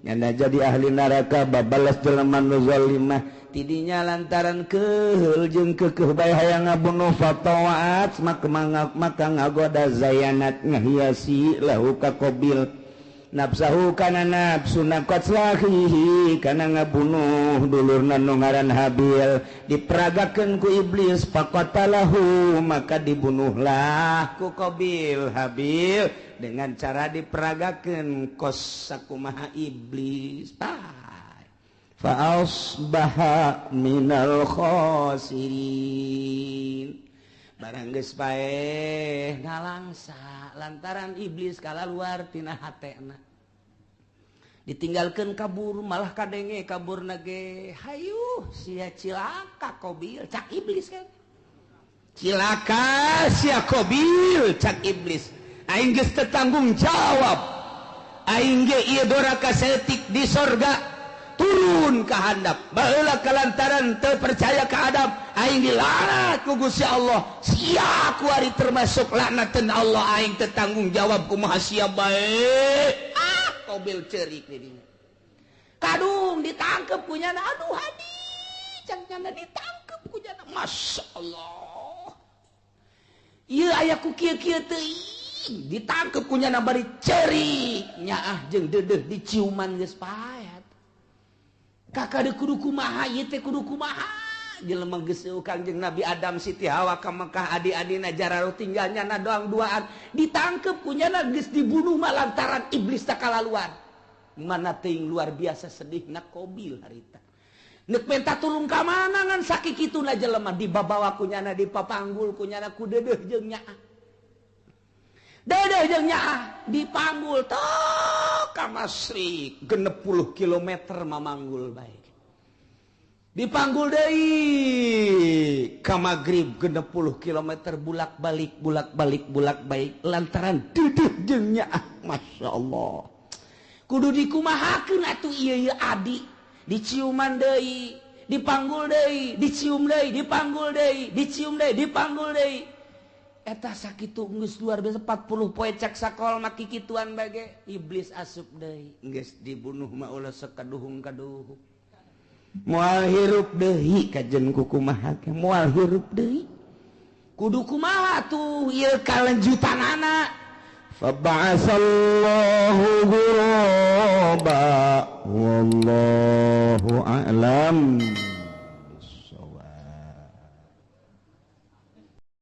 Nyana jadi ahli neraka babalas jelema nu zalimah tidinya lantaran keheul jeung keukeuh bae hayang ngabunuh fatawaat maka ngagoda zayanat ngahiasi lahu ka Qabil nafsahu kana nafsuna qatlahihi kana ngabunuh dulurna nu ngaran Habil diperagakeun ku iblis faqatalahu maka dibunuhlah ku Qabil Habil dengan cara diperagakeun kos sakumaha iblis. Fa asbaha minal khasirin. Barang geus paeh ngalangsa lantaran iblis kalaluar tina hatena. Ditinggalkeun kabur malah kadenge kaburna ge hayuh sia cilaka Qabil cak iblis kan. Cilaka sia Qabil cak iblis. Aing geus teu tanggung jawab. Aing ge ieu doraka saeutik di sorga turun ka handap. Baheula kalantaran teu percaya ka Adam, aing dilaknat ku Gusti Allah. Sia kuari termasuk laknateun Allah, aing teu tanggung jawab kumaha sia bae. Ah, Qabil ceurik di dinya. Kadung ditangkep ku nyana, aduh hadi, cang nyana ditangkep ku nyana. Masya Allah. Ieu aya ku kieu-kieu teuing. Ditangkep ku nyana bari cerik nyaah jeung deudeuh diciuman geus paet. Kakak de kudu kumaha ieu teh kudu kumaha. Jelema geus Kangjeng Nabi Adam Siti Hawa ka Mekah adi-adina jararo tinggal nyana doang duaan ditangkep ku nyana geus dibunuh mah lantaran iblis takalaluan. Mana teuing luar biasa sedihna Qabil harita. Nek minta tulung ka mana ngan sakikituna jelema dibabawa ku nyana dipapanggul ku nyana ku deudeuh jeung nyaah. Deudeuh jeung nyaah dipanggul tok ka Masyrik 60 km mamanggul bae. Dipanggul deui ka magrib 60 km bulak-balik bulak-balik bulak-balik lantaran deudeuh jeung nyaah. Masya Allah. Kudu dikumahakeun atuh ieu ieu adi diciuman deui, dipanggul deui, dicium deui, dipanggul deui, dicium deui, dipanggul deui. Eta sakitu geus luar biasa 40 poe cek sakol mah kikituan bage iblis asup deui geus dibunuh mah ulah sekaduhung-kaduhung. Moal hirup deui kajen kukumaha ge moal hirup deui. Kudu kumaha tuh ieu kalanjutanana. Faba'asallahu ghuraba wallahu a'lam.